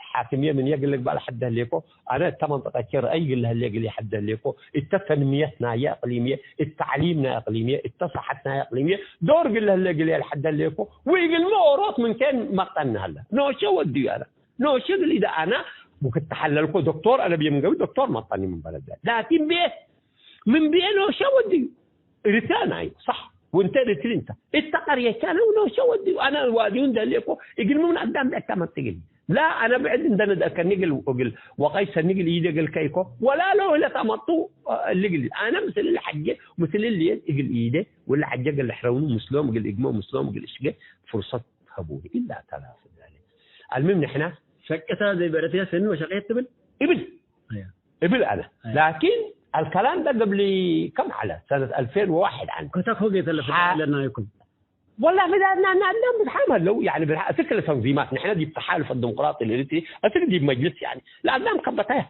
ሓክምየ ምን የግል ልግባእ ለሐድ ህሌኮ፣ አነ እተ መንጠቀቼ ረአይ እግል ለህሌ እግል የሐድ ህሌኮ፣ እተ ተንምየት ናየ እቅሊምየ፣ እት ተዕሊም ናይ እቅሊምየ፣ እተ ሰሐት ናይ እቅሊምየ፣ ዶር እግል ለህሌ እግል ለሐድ ህሌኮ፣ ወእግልሚ ኦሮት ምን ኬን መቅጠን ሀለ። ኖሼ ወድዩ አነ። ኖሼ እግል ኢደ አነ ወክትሐለልኮ ዶክቶር አነ ብዬ ምን ገብእ ዶክቶር መቅጠኒ ምን በለደ። ላኪን ብዬ ምን ብዬ ኖሼ ወድዩ። ኤሪትሪያ ናይ፣ ሰሕ። ወእንተ ኤሪትሪ እንተ፣ እተ ቀርየቻነ ወኖሸ ወዲ፣ አነ ዋዲሁ እንደ ህሌኮ፣ እግል ምን አዳም ብዕድ ተመጽእ እግል። ላ፣ አነ ብዕድ እንደ ነድአከኒ እግል፣ እግል ወቀይ ሰኒ እግል ኢደ እግል ከይኮ፣ ወላ ለው እለ ተመጡ እሊ እግል። አነ ምስል እሊ ሐጀ፣ ምስል እሊ እግል ኢደ፣ ወለ ሐጀ እግል ልሕረውኑ ምስሎም እግል እግሞ፣ ምስሎም እግል እሽጌ፣ ፍርሰት ሀቡኒ። ኢላ ተላፍ ዛሊም። አልሙሂም ንሕና ሸቅታ ዘይ በረትያ ሰኒ ወሸቄት ትብል? እብል። አያ። እብል አነ። አያ። ላኪን አልከላም ደ ቅብሊ ከም ዐለ? ሰነት አልፌን ወዋሕድ ዐን። ከተክ ሆጌ ተለፍት ሐ- ለና ይኩም። ወላ ብዳድና እና አዳም ብዝሓም ሀለው፣ ያኒ ብዝሓ-፣ እስክ ለተንዚማት፣ ንሕነ ዲብ ተሓሉፍ አድምቅራጢ ለልቲ፣ እስክ ዲብ መጅልስ፣ ያኒ፣ ለአዳም ከበታያ፣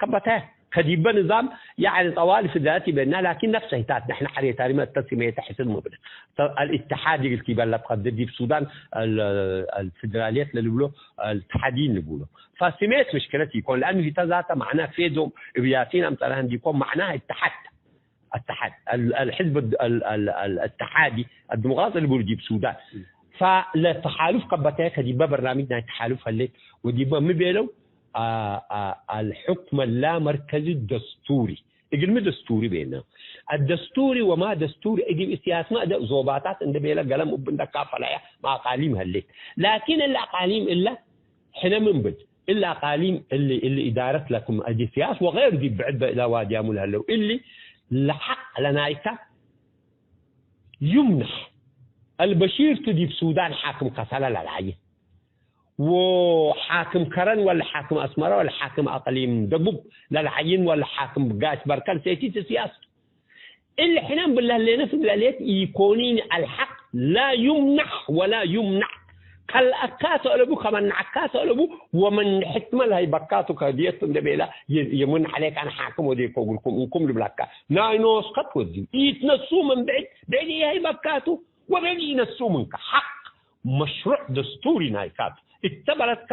ከበታያ፣ ከዲበ ንዛም፣ ያኒ፣ ጠዋል ፍዳት ይበና፣ ላኪን ነፍሰ ሂታት፣ ንሕነ ሐሬታሪመ እተ ስሜተ ሕስን ምብለ። ተ-፣ አልእትሓድ ይግል ቲበላ ትቀድር ዲብ ሱዳን፣ አል-፣ አልፍድራልየት ለልብሎ፣ አልትሓዲን ልብሎ። ፈስሜት ምሽክለት ይኮን፣ ለአኑ ሂተ ዛተ ማዕና ፌዶም፣ እብያቲን አምጠላህን ዲኮን፣ ማዕና እትሓድ። التحد-، ال-، الحزب الد-، ال-، ال-، ال-، الاتحادي الديمقراطي اللي بيجي بسودان. م. فلتحالف كبتها كديبا برنامج ناي تحالف هلت وديبا مبيلو، آه، آه، الحكم اللامركزي الدستوري. እግልሚ ደስቱሪ ቤነ። الدستوري وما دستوري እግል ሲያስመ እደ ዞባታት እንደ ቤለ ገለም እብ እንደ ካፈላያ ማቃሊም ህሌት። ላኪን እለ አቃሊም እለ ሕነ ምን ብድ? እለ አቃሊም እሊ፣ እሊ ኢዳረት ለክም አጅስያስ ወገይሩ ዲብ ብዕድ በእላ ዋድያሙ ለህለው እሊ ለሐቅ ለናይታ ዩምነሕ። አልበሺር ቱ ዲብ ሱዳን ሓክም ከሰለ ለልዓይን ወሓክም ከረን ወለ ሓክም አስመረ ወለ ሓክም አቅሊም ደቡብ ለልዓይን ወለ ሓክም ጋሽ በርከል ሴቲት ሲያስ እሊ ሕነ እምብለ ህሌነ ፍድራልየት ኢኮኒን፣ አልሐቅ ላ ዩምናሕ ወላ ዩምናዕ። ከልአካቱ አለቡ፣ ከመንዐካቱ አለቡ፣ ወመን ሕትመ ለሀይበካቱ ከህድየቱ እንደ ቤላ፣ የ-፣ የሙን ዐሌክ አነ ሓክም ወዴኮ እግልኩም እንኩም ልብላካ። ናይ ኖስከ ትወድዩ። ኢትነሱ ምን ብዕድ፣ ብዕድ ኢሀይበካቱ ወብዕድ ኢነሱ ምንከ። ሐቅ መሽሩዕ ደስቱሪ ናይካቱ። እተ በለትከ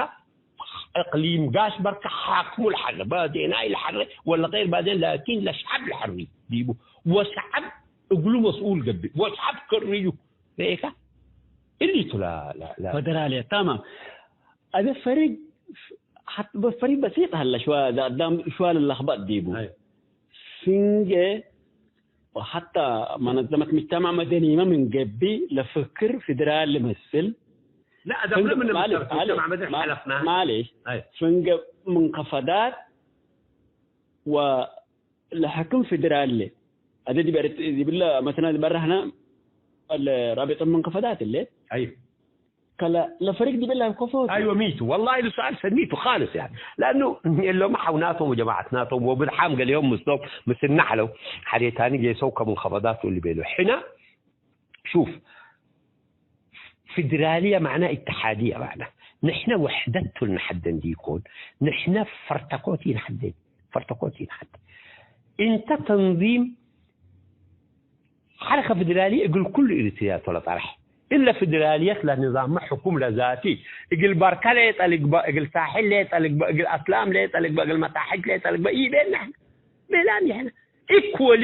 እቅሊም ጋሽ በርከ ሓክሙ ለሐሬ፣ ባዴናይ ለሐሬ ወለ ገይር ባዴን፣ ላኪን ለሸዐብ ለሐሪ ዲቡ፣ ወሸዐብ እግሉ መስኡል ገብእ፣ ወሸዐብ ከርዩ። ርኤካ? እሊቱ ለ-፣ ለ-፣ ለ-፣ ፈደራልየት፣ ታማም። አዜ ፈሪግ፣ ሐት-፣ ፈሪግ በሲጥ ሀለ፣ ሸዋ፣ አዳም ሸዋ ልለክበጥ ዲቡ። አይ። ፍንጌ ወሐታ መነዘመት ምጅተማዕ መደኒመ ምን ገብእ ለፍክር ፌደራል ልመስል። ላ፣ አዳምነ ፍንገ-፣ ምን ማሌ-፣ ምሰረት ማሌ-፣ ምጅተማዕ መደኒ ማ-፣ ሐለፍና። ማሌሽ፣ አይ። ፍንገ ምንከፈዳት ወለሐክም ፌደራል ለ። አደ ዲብ ኤርት-፣ ዲብለ መተነ በራህነ ለራቢጠ ምንከፈዳት እለ። አይ። ከለ ለፈሪቅ ዲብ ለአብ ከፎቱ። አይወ፣ ሚቱ። ወላሂ ለሰአል ሰኒቱ ካልስ፣ ያኒ። ለአኑ እሎመ ሐውናቶም ወጀማዐትናቶም ወብድሓም ገሌሆም ምስሎም ምስልነ ዐለው፣ ሐዴታኒ ጌሰው ከምን ከበዳቱ እሊ ቤሉ። ሕነ፣ ሹፍ፣ ፊድራልየ ማዕና ኢትሓድየ ማዕና። ንሕነ ወሕደት ቱ ልንሐደን ዲኮን፣ ንሕነ ፈርተኮት ኢንሐደን። ፈርተኮት ኢንሐደን። እንተ ተንዚም ሐረከ ፊድራልየ እግል ኩሉ ኤሪትርያ ቱ ለጠርሕ። እለ ፊድራልየት ለንዛመ ሕኩም ለዛቲ፣ እግል በርከ ሌጠ ልግበእ፣ እግል ሳሕል ሌጠ ልግበእ፣ እግል አስላም ሌጠ ልግበእ፣ እግል መታሕት ሌጠ ልግበእ ኢቤን ነሕነ። ቤላን ይሕነ። ኢኩወሊ፣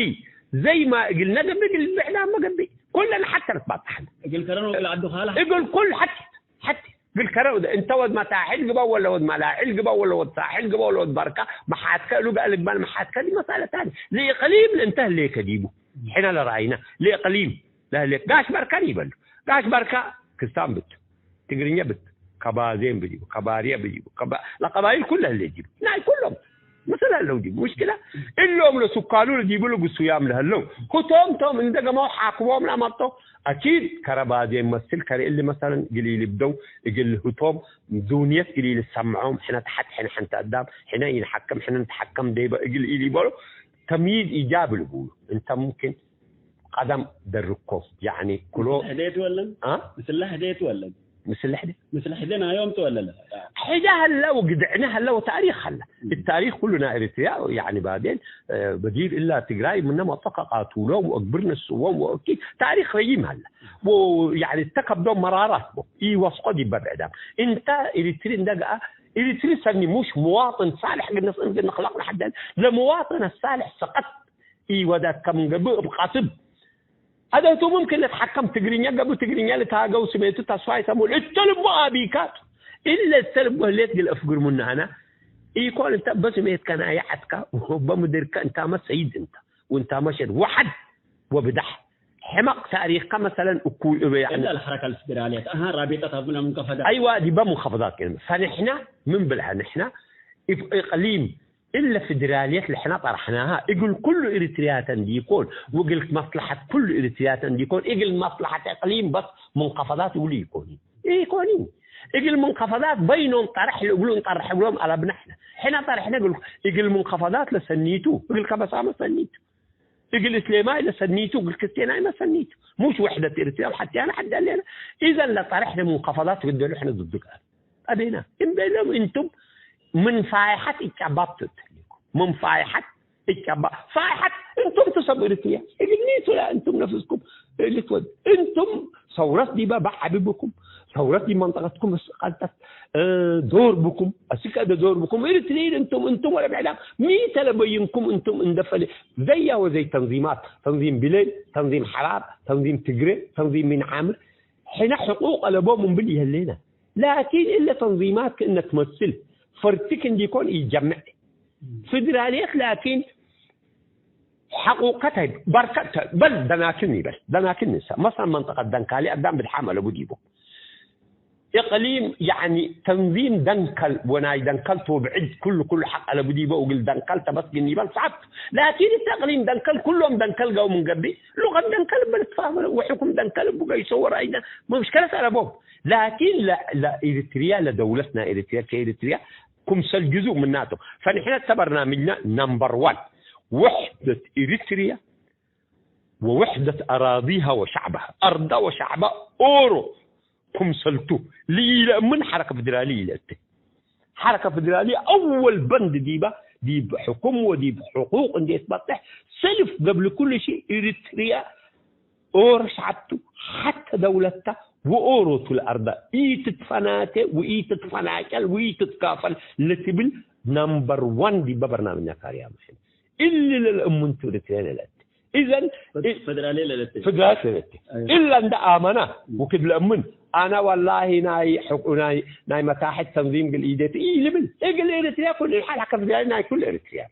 ዘይማ እግልነ ገብእ፣ እግል ብዕዳመ ገብእ። ኩለን ሐተ ልትባጣሐነ። እግል ከረን ወእግል ዐዱ ካለ። እግል ኩል ሐት፣ ሐት። እግል ከረ ወደ፣ እንተ ወድ መታሕል ግበእ ወለ ወድ መላሕል ግበእ ወለ ወድ ሳሕል ግበእ ወለ ወድ በርከ፣ መሓትከ እሉ ገአ ልግበእ፣ መሓትከ ዲብ መሳለታኒ። ለእቅሊም ለእንተ ህሌከ ዲቡ። ሕነ ለረአይነ። ለእቅሊም ለህሌክ። ጋሽ በርከ ዲበሉ። ጋሽ በርከ ክስታን ብት። ትግርኛ ብት፣ ከባዜን ብዲቡ፣ ከባርየ ብዲቡ፣ ከባ-፣ ለቀባይል ኩለ ህሌት ዲቡ። ናይ ኩሎም ምስል ህለው ዲቡ። ሙሽኪላ እሎም ለሱካሉ ለዲቡ ለግሱያም ለህለው። ህቶም ቶም እንደ ገመው ሓክቦም ለአመርጦ፣ አኪድ ከረ ባዜን መስል ከረ እሊ መሰለን እግል ኢልብደው፣ እግል ህቶም ዱንየት እግል ኢልሰምዖም፣ ሕነ ተሐት ሕነ ሐንተ አዳም፣ ሕነ ኢንሐክም፣ ሕነ ንትሐከም ደይበ እግል ኢሊበሎ፣ ተምይዝ ኢጃብ ልቡሉ። እንተ ሙምኪን ቀደም ደርኮ፣ ያኒ፣ ክሎ ምስለ ሕዴት ወለን? አ? ምስለ ሕዴት ወለን? ምስለ ሕዴ? ምስለ ሕዴ ናዮም ትወለለ? ሕዴ ሀለ ወግድዕነ ሀለ ወታሪክ ሀለ። እም። እታሪክ ኩሉ ናይ ኤሪትርያ፣ ያኒ፣ ባዴን፣ እ፣ በዲር እላ ትግራይ ምነ መጦ ከቃቱሎም ወእግብር ነስዎም ወእኪ ታሪክ ረይም ሀለ። ወ-፣ ያኒ፣ እተ ከብዶም መራራት ቦ። ኢወስቆ ዲበ ብዕዳም። እንተ ኤሪትሪ እንደ ገአ፣ ኤሪትሪ ሰኒ ሙሽ ሙዋጥን ሳልሕ ግነስ እንደ ንክለቅ ለሐደን። ለሙዋጥን ሳልሕ ሰቀት ኢወዳት ከም ገብእ እብ ቃትብ። አደቱ ሙምክን ለትሐከም ትግርኛ ገብእ ትግርኛ ልትሃገው ስሜቱ ተስፋ ይሰሙል። እተ ልቡ አቢካት። እለ እተ ልቡ ህሌት ግል እፍግር ሙናህና። ኢኮን እንተ በስሜትከ ናየ ዐድካ ወበምድርከ እንታመ ሰይድ እንተ ወእንታመ ሸድ ወሐድ ወብዳሕ። ሕመቅ ታሪኽከ መሰለን እኩይ እበ፣ ያኒ፣ እለ አልሐረከ አልፌዴራልየት፣ አሃ፣ ራቢጠት አብነ ሙንከፈዳት። አይዋ፣ ዲበ ሙንከፈዳት ከእነ። ፈንሕና ምን ብልሀ፣ ንሕና እብ እቅሊም እለ ፌዴራልየት ለሕና ጠረሕናሃ፣ እግል ኩሉ ኤሪትርያተ እንዲኮን፣ ወእግል መስለሐት ኩሉ ኤሪትርያተ እንዲኮን፣ እግል መስለሐት እቅሊም በስ ሙንከፈዳት እግሉ ኢኮኒ። ኢኮኒ። እግል ሙንከፈዳት በይኖም ጠረሕ ለእግሉ እንጠረሕ እግሎም አለብነ ሕነ። ሕነ ጠረሕነ እግል፣ እግል ሙንከፈዳት ለሰኒቱ፣ እግል ከበሳመ ሰኒቱ። እግል እስሌማይ ለሰኒቱ፣ እግል ክርስትያናይ መሰኒቱ። ሙሽ ወሕደት ኤሪትርያ ወሐትያነ ሐድ ሌነ። ኢዘን ለጠረሕነ ሙንከፈዳት ግደሉ ሕነ ድዱ ቃል አቤና። እምበሎም እንቱም ምን ፋይሐት እጫባብ ትትህሌኩም። ምን ፋይሐት እጫባ-፣ ፋይሐት እንቱም ቱ ሰብ ኤሪትርያ። እግልኒ ቱ ለእንቱም ነፍስኩም ልትወድ። እንቱም ሰውረት ዲበ በዐቢ ብኩም። ሰውረት ዲብ መንጠቀትኩም እስ ቀልጠት፣ እ፣ ዶር ብኩም። አስክ አደ ዶር ብኩም። ኤሪትርይን እንቱም፣ እንቱም ወለ ብዕዳም። ሚ ተ ለበይንኩም እንቱም እንደ ፈሌ ዘያ ወዘይ ተንዚማት፣ ተንዚም ቢሌል፣ ተንዚም ሐራር፣ ተንዚም ትግሬ፣ ተንዚም ሚን ዓምር፣ ሕነ ሕቁቅ አለቦም እምብል ይህሌነ። ላኪን እለ ተንዚማት ክእነ ትመስል ፈርትክ እንዲኮን ኢጀምዕ። ፌዴራልየት ላኪን ሐቁቀ ተ-፣ በርከ ተ-፣ በል ደናክል ኒበል፣ ደናክል ንሰ። መሰለን መንጠቀት ደንካሊ አዳም ብድሓም አለቡ ዲቡ። እቅሊም፣ ያኒ፣ ተንዚም ደንከል ወናይ ደንከል ቱ ብዕድ ኩሉ፣ ኩሉ ሐቅ አለቡ ዲበ፣ ወእግል ደንከል ተመስግን ይበል ሰዐብ። ላኪን እተ እቅሊም ደንከል ኩሎም ደንከል ገው ምን ገብእ፣ ሉቀት ደንከል እበ ልትፋህመ፣ ወሕኩም ደንከል እቡ ገይሶ ወራይነ፣ መምሽከለት አለቦም። ላኪን ለ-፣ ለኤሪትርያ፣ ለደውለት ናይ ኤሪትርያ፣ ከኤሪትርያ ክምሰል ጅዙእ ምናቱ። ፈንሕነ እተ በርናምጅነ ነምበር ዋን፣ ወሕደት ኤሪትርያ ወወሕደት አራዲሃ ወሸዕበሃ። አርዳ ወሸዕባ ኦሮ ክምሰልቱ ለኢለእምን ሐረከ ፌዴራሊ ኢለአቴ። ሐረከ ፌዴራሊ አወል በንድ ዲባ፣ ዲብ ሕኩም ወዲብ ሕቁቅ እንዴ ትበጥሕ፣ ሰልፍ ገብለ ኩሉ ሺ ኤሪትርያ ኦሮ ሸዐብቱ፣ ሐተ ደውለታ ወኦሮቱ ለአርዳ ኢትትፈናቴ ወኢትትፈናጨል ወኢትትካፈል ለትብል ነምበር ዋን ዲበ በርናምጅና ካርያም ሕነ። እሊ ለለእምንቱ ኤሪትርያ ለለአቴ። ኢዘን ፈድ-፣ እ-፣ ፈደራልየ ለለአቴ። ፈደራልየ ለለአቴ። አዮ። እላ እንደ አመና እም። ወክድ ለእምን፣ አነ ወላሂ ናይ ሕቁ-፣ ናይ፣ ናይ መታሕት ተንዚም እግል ኢዴቱ ኢልብል። እግል ኤሪትርያ ኩሉ፣ ሐል ሐከ ፈደራልየ ናይ ኩሉ ኤሪትርያ።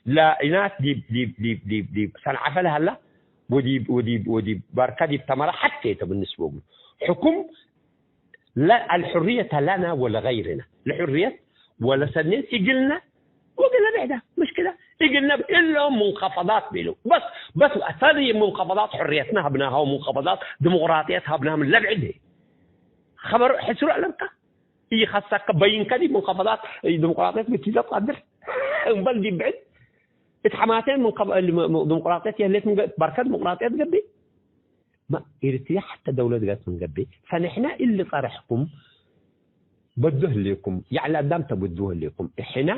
ለኢናት ዲብ፣ ዲብ፣ ዲብ፣ ዲብ፣ ዲብ ሰንዓፈ ለሀላ ወዲብ፣ ወዲብ፣ ወዲብ በርከ ዲብ ተመረ ሐቴ ተ ብንስበ እግሉ። ሕኩም ለ-፣ አልሕርየተ ለና ወለገይርና። ለሕርየት ወለሰኔት እግልና ወእግለ ብዕዳ። ምሽክለ እግልና ብ-፣ እሎም ሙንከፈዳት ቤለው። በስ፣ በስ አሳሪ ሙንከፈዳት ሕርየትና ሀብናሃ ወሙንከፈዳት ዲሞቅራጥየት ሀብናሃ ምን ለብዕድ። ኸበር ሕስሩ አለብካ። ኢኸሰከ በይንከ ዲብ ሙንከፈዳት ዲሞቅራጥየት ብትይዘት ቀድር። እምበል ዲብ ብዕድ እት ሐማሴን ሙንከፈ-፣ ዲሞቅራጥየት የህሌት ምን ገ-፣ በርከ ዲሞቅራጥየት ገብእ። ማ፣ ኤሪትርያ ሐተ ደውለት ገጽ ምን ገብእ፣ ፈንሕና እሊ ጸርሕኩም በዱ ህሌኩም፣ የዕለ አዳም ተብዱ ህሌኩም። እሕና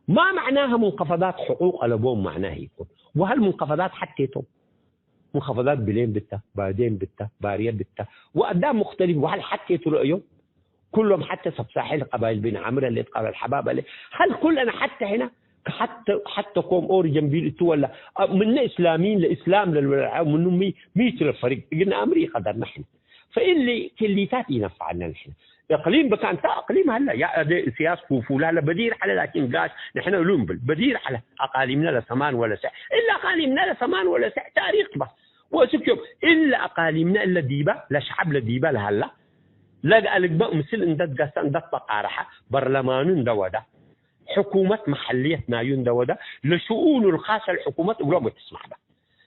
ማ መዕናሀ ሙንከፈዳት ሕቁቅ አለቦም መዕናሀ ኢኮን። ወሀል ሙንከፈዳት ሐቴቶም። ሙንከፈዳት ብሌን ብታ፣ ባዴን ብታ፣ ባርየ ብታ፣ ወአዳም ሙክተሊፍ ወሀል ሐቴቱ ረአዮም። ኩሎም ሐተ ሰብ ሳሕል ቀባይል ቢን ዓምር አለ፣ የትቃበል ሐባብ አለ። ሀል ኩለነ ሐተ ሕነ ከሐተ፣ ሐተ ኮም ኦር ጀንቢል እቱ ወላ፣ አ፣ ምነ እስላሚን ለእስላም ለልወለዐው ምኑ ሚ፣ ሚቱ ለፈሪቅ እግልነ አምር ኢቀደርነ ሕነ። ፈእሊ ክሊታት ኢነፈዐነ ንሕነ። እቅሊም ብካ እንተ እቅሊም ሀለ፣ ያ አደ እስያስ ፉፉላ ሀለ በዲር ዐለ፣ ላኪን ጋሽ ንሕነ እሉ እንብል በዲር ዐለ። አቃሊምነ ለሰማን ወለሰዕ፣ እለ አቃሊምነ ለሰማን ወለሰዕ ታሪክ በስ። ወእስክ ዮም እለ አቃሊምነ እለ ዲባ ለሸዐብ ለዲባ ለሀላ፣ ለግአ ልግበእ ምስል እንደ ትገሰ እንደ ትበቃረሐ፣ በርለማኑ እንደ ወዳ፣ ሕኩመት መሐልየት ናዩ እንደ ወዳ፣ ለሽኡኑ ልካሰ ለሕኩመት እግሎም ወትስማዕ በ።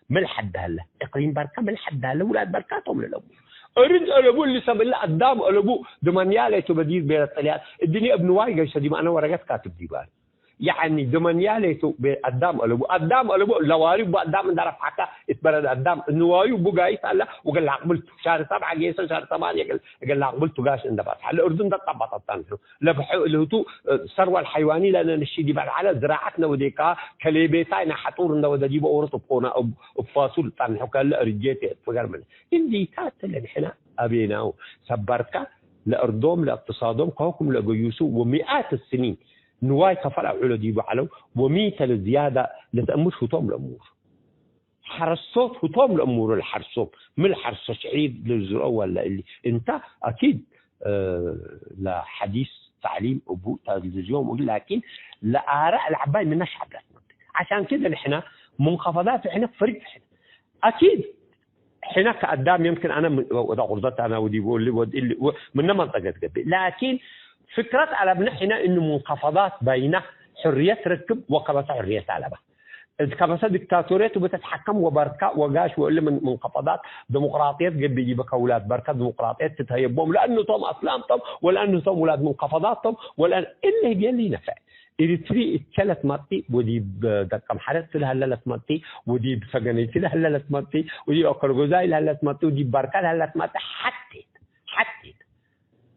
ምን ሐድ ሀለ፣ እቅሊም በርከ ምን ሐድ ሀለ፣ ውላድ በርካቶም ለለቡ። እርድ አለቡ እሊ ሰብ እለ አዳም አለቡ፣ ድመንያ ለይቱ በዲር ቤለ ጥልያን፣ እድኒ እብ ንዋይ ገይሰ ዲብ አነ ወረቀት ካትብ ዲባል። ያኒ ድመንያ ለይቱ ቤ-፣ አዳም አለቡ፣ አዳም አለቡ፣ ለዋሪ ቡ አዳም እንደ ረፍሐካ፣ እት በረድ አዳም፣ ንዋዩ ቡ ጋይስ አለ፣ ወገል አቅብልቱ፣ ሻር ሰብዓ ጌሰ፣ ሻር ሰማንየ ገል፣ ገል አቅብልቱ ጋሽ እንደ ባጽሐ፣ ለእርዱ እንደ ጠባጠጣን ነው። ለብሐ-፣ ለህቱ፣ እ፣ ሰርወ ለሐይዋኒ ለነንሺ ዲብ አልዓለ ዝራዓት ነወዴካ፣ ከሌቤታይ ናይ ሐጡር እንደወደ ዲበ ኦሮት እብ ኦና እብ፣ እብ ፋሱል ጣንሑ ከለ እርጄት ፍገር ምን። እንዲታት ለንሕና አቤናው ሰበርካ ለእርዶም ለእቅትሳዶም ከሁኩም ለገዩሱ ወሚአት ስኒን ንዋይ ከፈል አውዕሎ ዲቡ ዐለው ወሚተ ለዝያዳ ለተእምር ህቶም ለእሙር። ሐረሶት ህቶም ለእሙሩ ለሐርሶም፣ ምን ሐርሶ ሽዒር ለዝርኦ ወለ እሊ። እንተ አኪድ፣ እ፣ ለሐዲስ ተዕሊም እቡ ተልቪዝዮም እግል፣ ላኪን ለአራእ ለዐባይ ምነ ሸዐብ ለትመ። ዐሻን ክደ ንሕነ ሙንከፈዳት ሕነ ፈሪቅ ሕነ። አኪድ ሕነ ከአዳም የምክን አነ ምን-፣ ወደ ቁርደት አነ ወዲብ ወሊ ወድ እሊ ወ-፣ ምነ መንጠቀት ገብእ። ላኪን ፍክረት አለብነ ሕነ እኑ ሙንከፈዳት በይነ ሕርየት ርክብ ወከበሰ ሕርየት አለበ። እት ከበሰ ዲክታቶርየት ወበተትሐከም ወበርከ ወጋሽ ወእሊ ምን-፣ ሙንከፈዳት ዲሞቅራጥየት ገብእ ዲበ ከውላድ በርከ ዲሞቅራጥየት ትትሀየቦም ለአኑ ቶም አስላም ቶም ወለአኑ ቶም ውላድ ሙንከፈዳት ቶም ወለአን-፣ እሊ ህግየ ሊ ነፈዕ። ኤሪትሪ እከ ለትመጽእ ወዲብ ደቀምሐረት ለሀለ ለትመጽእ ወዲብ ሰገነይቲ ለሀለ ለትመጽእ ወዲብ አከለጎዛይ ለሀለ ለትመጽእ ወዲብ በርከ ለሀለ ለትመጽእ ሐቴት፣ ሐቴት።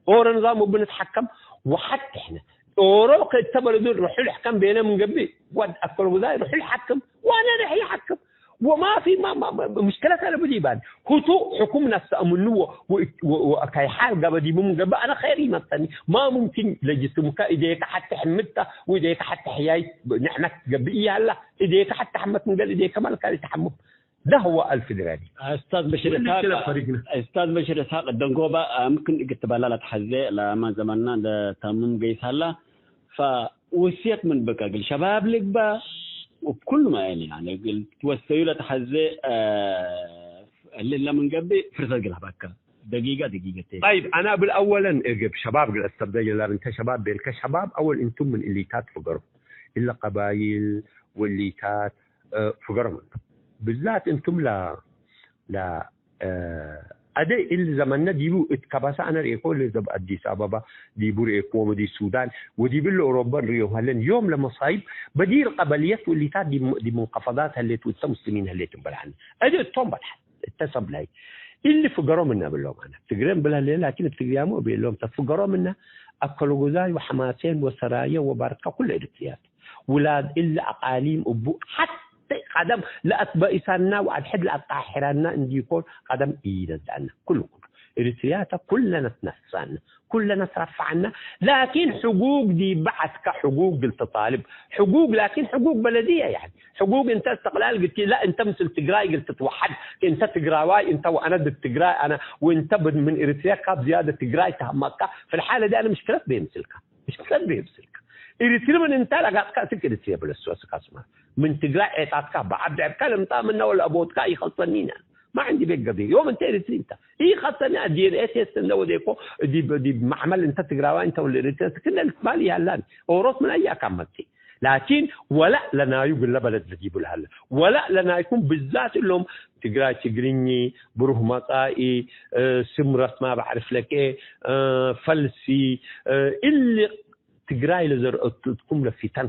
ኦሮ ንዛም ወብንትሐከም ወሐቴ ሕነ። ኦሮ ከእተ በለዱ ርሑል ሕከም ቤነ ምን ገብእ ወድ አከለጎዛይ ርሑል ሐክም ወአነ ርሕይ ሐክም። ወማፊ ማ-፣ ማ-፣ ማ-፣ ምሽክለት አለቡ ዲባን። ሁቱ ሕኩም ነሰአ ምኑ ወ-፣ ወ-፣ ወ-፣ ወአካይ ሓል ገበ ዲቡ ምን ገብእ አነ ኸይር ኢመጸኒ። ማ ሙምኪን ለጅስምከ እዴከ ሐቴ ሕምድተ ወእዴከ ሐቴ ሕያይት ንዕመት ገብእ ኢሀላ። እዴከ ሐቴ ሐመት ምን ገል እዴከ መልካ ኢተሐምም። ذا هو الفيدرالي. أستاذ بشير إسحاق، أستاذ بشير إسحاق الدنقوبة، آه، ممكن قلت بلا لا تحزي، لا ما زماننا، لا تمام قيس هلا. فوصية من بك، أقول شباب لك با، وبكل ما يعني، يعني، أقول توسعوا لا تحزي، آه، اللي لا من قبل فرصة قلها بك. دقيقة، دقيقتين. طيب، أنا بالأولا أجيب شباب قل أستبدأ، لا أنت شباب، بين كشباب، أول أنتم من اللي تات فقروا. إلا قبايل واللي تات እ፣ ፍገሮም። ብዛት እንቱም ለ-፣ ለ-፣ እ፣ አደ እሊ ዘመነ ዲቡ እት ከበሰ አነ ርኤኮ ለዘብ አዲስ አበባ ዲቡ ርኤኮ ወዲብ ሱዳን ወዲብ እሊ ኦሮበ እንርእዮም ሀለን። ዮም ለመሳይብ በዲር ቀበልየት ወእሊታት ዲብ፣ ዲብ ሙንከፈዳት ሀሌት ወእተ ሙስሊሚን ሀሌት እምበልዐነ። አደ እቶም በልሐት እተ ሰብ ላይ እሊ ፍገሮም እነ እብሎም አነ። ትግሬ እምብል ሀሌ ላኪን እብ ትግርያሙ እቤሎም ተ ፍገሮም እነ አከለጎዛይ ወሐማሴን ወሰራየ ወባርካ ኩለ ኤሪትርያት። ውላድ እሊ አቃሊም እቡ ሐቴ ቀደም ለአትበኢሳና ወአድሕድ ለአትቃሕራና እንዲኮን ቀደም ኢነዝአና። ኩሉ ኩሉ ኤሪትርያተ ኩለነ ትነሳና፣ ኩለነ ትረፈዐና። ላኪን ሕጉግ ዲበ ዐስከ ሕጉግ እግል ትጣልብ። ሕጉግ ላኪን ሕጉግ በለድየ፣ ያኒ ሕጉግ እንተ እስትቅላል ግቲ፣ ላ እንተ ምስል ትግራይ እግል ትትወሐድ፣ እንተ ትግራዋይ እንተ ወአነ ድድ ትግራይ አነ፣ ወእንተ ብድ ምን ኤሪትርያ ካብ ዝያደ ትግራይ ተሀመካ፣ ፊልሓለ ዲ አነ ምሽክለት ቤ ምስልካ። እሽቀድ ቤ ምስልከ። ኤሪትሪ ምን እንተ ለጋጥከ እስክ ኤሪትርየ ብለሱ እስክ አስመረ። ምን ትግራይ ዔጣትከ በዐብዕብከ ልምጣ ምነ ወለአቦትከ ኢከሰኒነ። ማ ዐንዲ ቤት ገቢር። ዮም እንተ ኤሪትሪ እንተ። ኢከሰኒ ዲኤንኤ ቴስት እንደ ወዴኮ ዲብ፣ ዲብ መዕመል እንተ ትግራዋይ እንተ ወለ ኤሪትርየ ትክለ ልትባል ይሀላን። ኦሮት ምን አያካም መጽእ። ላኪን ወላእ ለናዩ ግለ በለድ ለዲቡ ለሀለ። ወላእ ለናይኩም ብዛት እሎም ትግራይ ትግርኝ፣ ብሩህ መጻኢ፣ እ፣ ስምረት ማ በዕርፍ ለኬ፣ እ፣ ፈልሲ፣ እ፣ እሊ ትግራይ ለዘርአቱ እትኩም ለፊተን፣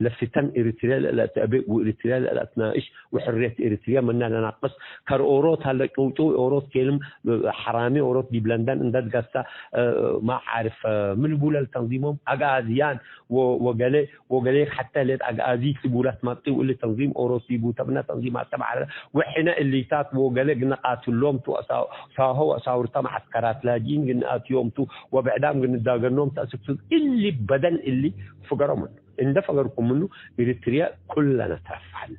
ለፊተን ኤሪትርያ ለለአትአቤ ወኤሪትርያ ለለአትናእሽ ወሕርየት ኤሪትርያ መና ለናቅስ፣ ከርኦሮት ሀለ ጭውጭው ኦሮት ኬልም ሐራሚ ኦሮት ዲብ ለንደን እንደ ትገሳ፣ እ፣ ማ ዓርፍ፣ እ፣ ምን ልቡለ ለተንዚሞም አግኣዝያን ወ-፣ ወገሌ፣ ወገሌ ሐተ ህሌት አግኣዚት ልቡለ ትመጽእ ወእሊ ተንዚም ኦሮት ዲቡ ተብነ ተንዚም አተባዕረ ወሕነ እሊታት ወገሌ ግነ ቃትሎም ቱ አሳ-፣ ሳሆ ወአሳውርተ መዐስከራት ላጅኢን ግነ አትዮም ቱ ወብዕዳም ግንዳገኖም ተአስክቱ እሊ በደን እሊ ፍገሮ ምኑ። እንደ ፈገርኩም ምኑ፣ ኤሪትርያ ኩለነ ተረፋዕነ።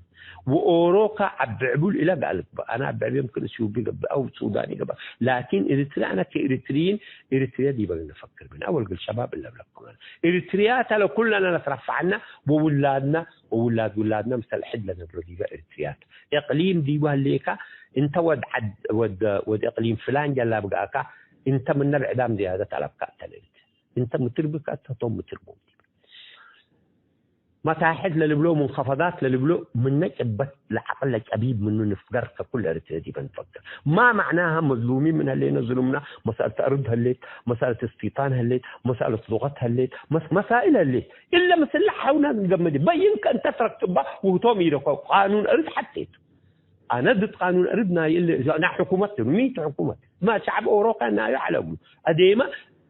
ወኦሮካ ዐቢ ዕቡል ኢለ ጋልብ፣ አነ ዐቢ ዕብ የምክን እሱቢ ገብእ አው ሱዳኒ ገብእ። ላኪን ኤሪትርያ፣ አነ ከኤሪትርይን፣ ኤሪትርያ ዲበ ነፈክር ምን አወል ግል ሸባብ እለ ብለኩም። ኤሪትርያ ተ ለኩለነ ነትረፋዕነ፣ ወውላድነ፣ ወውላድ ውላድነ ምሰል ሕድ ለነብሮ ዲበ ኤሪትርያ ተ። እቅሊም ዲቡ ህሌካ፣ እንተ ወድ ዐድ፣ ወድ፣ ወድ እቅሊም ፍላን ጀላብ ገአካ፣ እንተ ምነ ብዕዳም ዝያደት አለብካ እተ ለኤሪትርያ። እንተ ምትርብከ እተ ቶም ምትርቦም ዲብ መታሕት ለልብሎ፣ ሙንከፈዳት ለልብሎ፣ ምነ ጭበት ለዐቅል ለጨቢብ ምኑ ንፍገር ከኩል ኤሪትርየ ዲበ ንፈክር። ማ መዕናሃ መዝሉሚን ምን ህሌነ ዝሉምና፣ መስአለት አርድ ህሌት፣ መስአለት እስቲጣን ህሌት፣ መስአለት ሉቀት ህሌት፣ መስ-፣ መሳኢል ህሌት። እለ ምስል ለሐውና ንገመድ። በይንከ እንተ ትረክባ ውህቶም ኢረኮ ቃኑን እርድ ሐቴት። አነ ድድ ቃኑን እርድ ናይ እሊ ናይ ሕኩመት ሚ ተ ሕኩመት ማ ሸዕብ ኦሮፓ ናዩ ዐለ እግሉ። አዴመ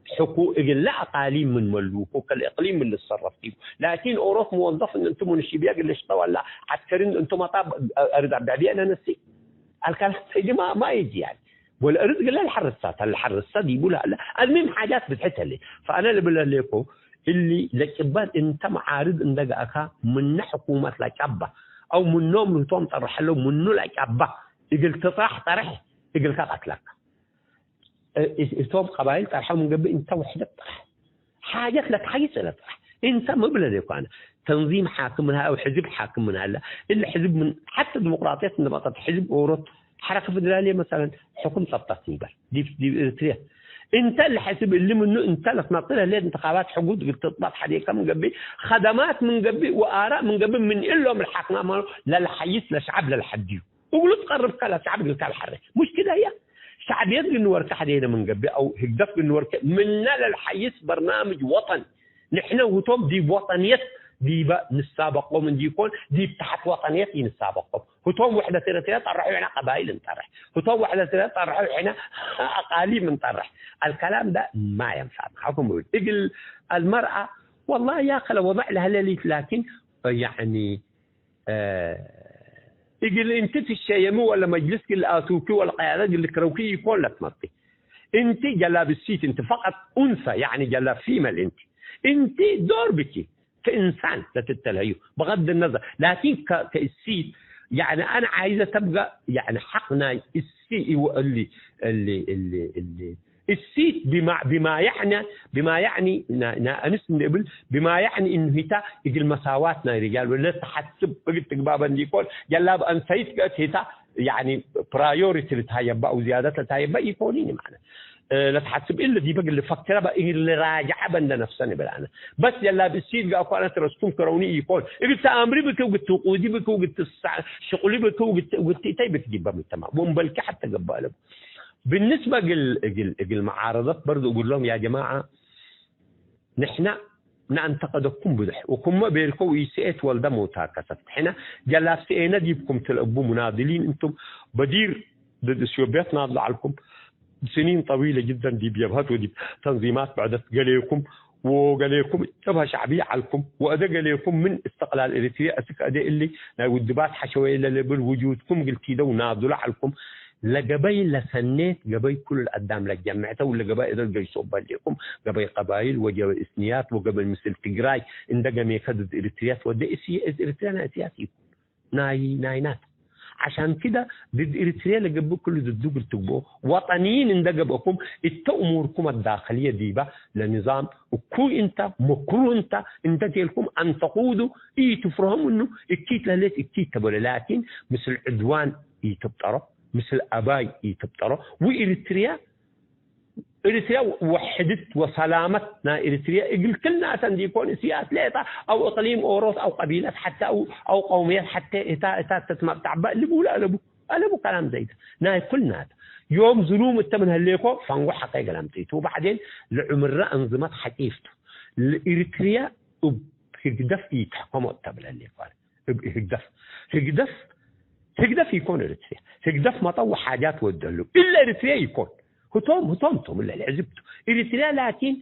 ሕኩ እግለ አቃሊም ምን መሉኩ ከልእቅሊም ምን ልሰረፍ ዲቡ። ላኪን ኦሮት ሙወዘፍ እንቱ ሙንሺብየ እግል ልሽቀው አላ ዐስከሪ እንቱ መጣ እርድ አብዕብየ ነነሲ አልካላ ሰይድ ማ፣ ማ ይጂ ያኒ ወለእርድ እግለ ለሐርሳ፣ ተለሐርሰ ዲቡ ለሀለ አልሚም ሓጃት ብዝሕት ህሌት። ፈአነ ልብል ህሌኮ እሊ ለጭበት እንተ መዓርድ እንደ ገአካ ምነ ሕኩመት ለጨባ አው ምኖም ምህቶም ጠርሐለው ምኑ ለጨባ እግል ትጥራሕ ጠርሕ እግልካ ቀትለካ። እ-፣ እ-፣ እቶም ቀባይል ጠርሐው ምን ገብእ እንተ ውሕደት ጠርሕ። ሓጀት ለትሐይስ እለ ጠርሕ። እንተ ምን ብለ ሌኮ አነ ተንዚም ሓክም ምን ሀ-፣ አው ሕዝብ ሓክም ምን ሀለ፣ እለ ሕዝብ ምን ሐተ ዲሞቅራጥየት እንደ መጠት ሕዝብ ኦሮት ሐረከ ፌደራልየ መሰለን ሕኩም ጸብጠት ይበል ዲብ፣ ዲብ ኤሪትርየ። እንተ ለሐስብ እሊ ምኑ እንተ ለትመጥር ህሌት እንተኻባት ሕጉግ እግል ትጥበጥ ሐዴከ ምን ገብእ፣ ከደማት ምን ገብእ ወአራእ ምን ገብእ ምን እሎም ለሐክና ማኑ ለለሐይስ ለሸዐብ ለለሐድዩ። እግሉ ትቀርብከ ለሸዐብ እግልከ ለሐሬ። ሙሽኪለ ህየ ሸዕብየት ግንወርከ ሐዴነ ምን ገብእ አው ህግደፍ ግንወርከ ምነ ለለሐይስ በርናምጅ ወጠን። ንሕነ ህቶም ዲብ ወጠንየት ዲበ ንሳበቆም እንዲኮን፣ ዲብ ተሐት ወጠንየት ኢንሳበቆም። ህቶም ውሕደት ኤረትርያ ጠረሑ፣ ሕነ ቀባይል እንጠርሕ። ህቶም ውሕደት ኤረትርያ ጠረሑ፣ ሕነ አቃሊም እንጠርሕ። አልከላም ዳ ማ የንፈዕ መዓኩም እብል። እግል አልመርአ ወላሂ ያከለ ወضዕ ለህለሊት ላኪን ያኒ እግል እንቲ ትሸየሚ ወለ መጅልስ እግል አቱኪ ወለ ቅያደት እግል ልክረውኪ ኢኮን ለትመጽእ። እንቲ ጀላብ እሲት እንቲ ፈቀጥ ኡንሰ፣ ያኒ ጀላብ ፊመል እንቲ። እንቲ ዶር ብኪ ከእንሳን ለትተልሀዩ፣ بغض النظر። ላኪን ከ-፣ ከእሲት፣ ያኒ አነ ዓይዘ ተብገ፣ ያኒ ሐቅ ናይ እሲ ኢወ እሊ፣ እሊ፣ እሊ፣ እሊ፣ እሲት ቢማ፣ ቢማ ያዕነ፣ ቢማ ያዕኒ፣ ና-፣ ና-፣ አንስ እንዴ እብል፣ ቢማ ያዕኒ እኑ ሂታ እግል መሳዋት ናይ ርጃል ወለ ተሐስብ እግል ትግባበ እንዲኮን፣ ጀላብ አንሰይት ገእት ሂታ፣ ያዕኒ ፕራዮሪቲ ልትሃየባ አው ዝያደት ልትሃየባ ኢኮኒኒ ማለት። እ፣ ለትሐስብ እለ ዲበ እግል ልፈክረ በ-፣ እግል ልራጅዐ በእንደ ነፍሰን እብል አነ። በስ ጀላብ እሲት ገአኮ አነ ትረስኩም ክረውኒ ኢኮን። እግል ተአምሪ ብክ ወግል ትቁዲ ብክ ወግል ትሳ-፣ ሽቁሊ ብክ ወግል ት-፣ ወግል ትእተይ ብክ ዲበ ምጅተማዕ ወእምበልኪ ሐተ ገብአ ለቡ። ብንስበ እግል፣ እግል፣ እግል መዓረደት በርዱ እግሎም፣ ያ ጀማዐ፣ ንሕነ ነአንተቀደኩም ብዙሕ፣ ወኩመ ቤልኮ ወኢሰኤት ወልደ መውታከሰት። ሕነ ጀላብ ሰኤነ ዲብኩም ትልእቡ ሙናድሊን እንቱም፣ በዲር ድድ እትዮጵያ ትናድሉ ዐልኩም፣ ስኒን ጠዊለ ጅደን ዲብ ጀብሀት ወዲብ ተንዚማት ብዕደት ገሌኩም ወገሌኩም ጀብሀ ሸዕብየ ዐልኩም፣ ወአደ ገሌኩም ምን እስትቅላል ኤሪትርየ እስክ አደ እሊ ናይ ውድባት ሐሸወየ ለልብል ውጁድኩም እግል ቲደው ናድሉ ዐልኩም። ለገበይ ለሰኔት ገበይ ኩሉ ለአዳም ለጀምዕተ፣ ወለገበይ እደት ገይሶ በሌኩም፣ ገበይ ቀባይል ወገበይ እስንያት ወገበይ ምስል ትግራይ እንደ ገሜከ ድድ ኤሪትርየ ትወዴ፣ እስ-፣ እስ-፣ ኤሪትርየ ናይ እስያስ ኢኮን፣ ናይ፣ ናይ ናት። ዐሻን ክደ ድድ ኤሪትርየ ለገብእ ኩሉ ድዱ እግል ትግብኦ፣ ወጠንይን እንደ ገብአኩም፣ እተ እሙርኩም አዳክልየ ዲበ ለንዛም እኩይ እንተ፣ መክሩ እንተ፣ እንተ ቴልኩም አንተቁዱ ኢትፍርሆም እኑ፣ እኪት ለህሌት እኪት ተበሎ፣ ላኪን ምስል ዕድዋን ኢትብጠሮ። ምስል አባይ ኢትብጠሮ። ወኤሪትርያ፣ ኤሪትርያ ወሕድት ወሰላመት ናይ ኤሪትርያ እግል ክልናተ እንዲኮን፣ እስያስ ሌጠ አው እቅሊም ኦሮት አው ቀቢለት ሐቴ አው፣ አው ቀውምየት ሐቴ እታ፣ እታ ተትመቅጠዕ በ ልቡ ለአለቡ፣ አለቡ ከላም ዘይተ ናይ ኩልናተ። ዮም ዝሉም እተ ምን ህሌኮ ፈንጎ ሐቀ ገላምጽቱ። ወባዕዴን ለዑምረ አንዝመት ሐቂፍቱ። ለኤሪትርያ እብ ህግደፍ ኢትሕከሞ እተ ብለ ህሌኮ። እብ ህግደፍ፣ ህግደፍ፣ ህግደፍ ኢኮን ኤሪትርያ። ህግደፍ መጠው ሓጃት ወደሉ። እለ ኤሪትርያ ኢኮን። ህቶም፣ ህቶም ቶም እለ ለሕዝብቱ። ኤሪትርያ ላኪን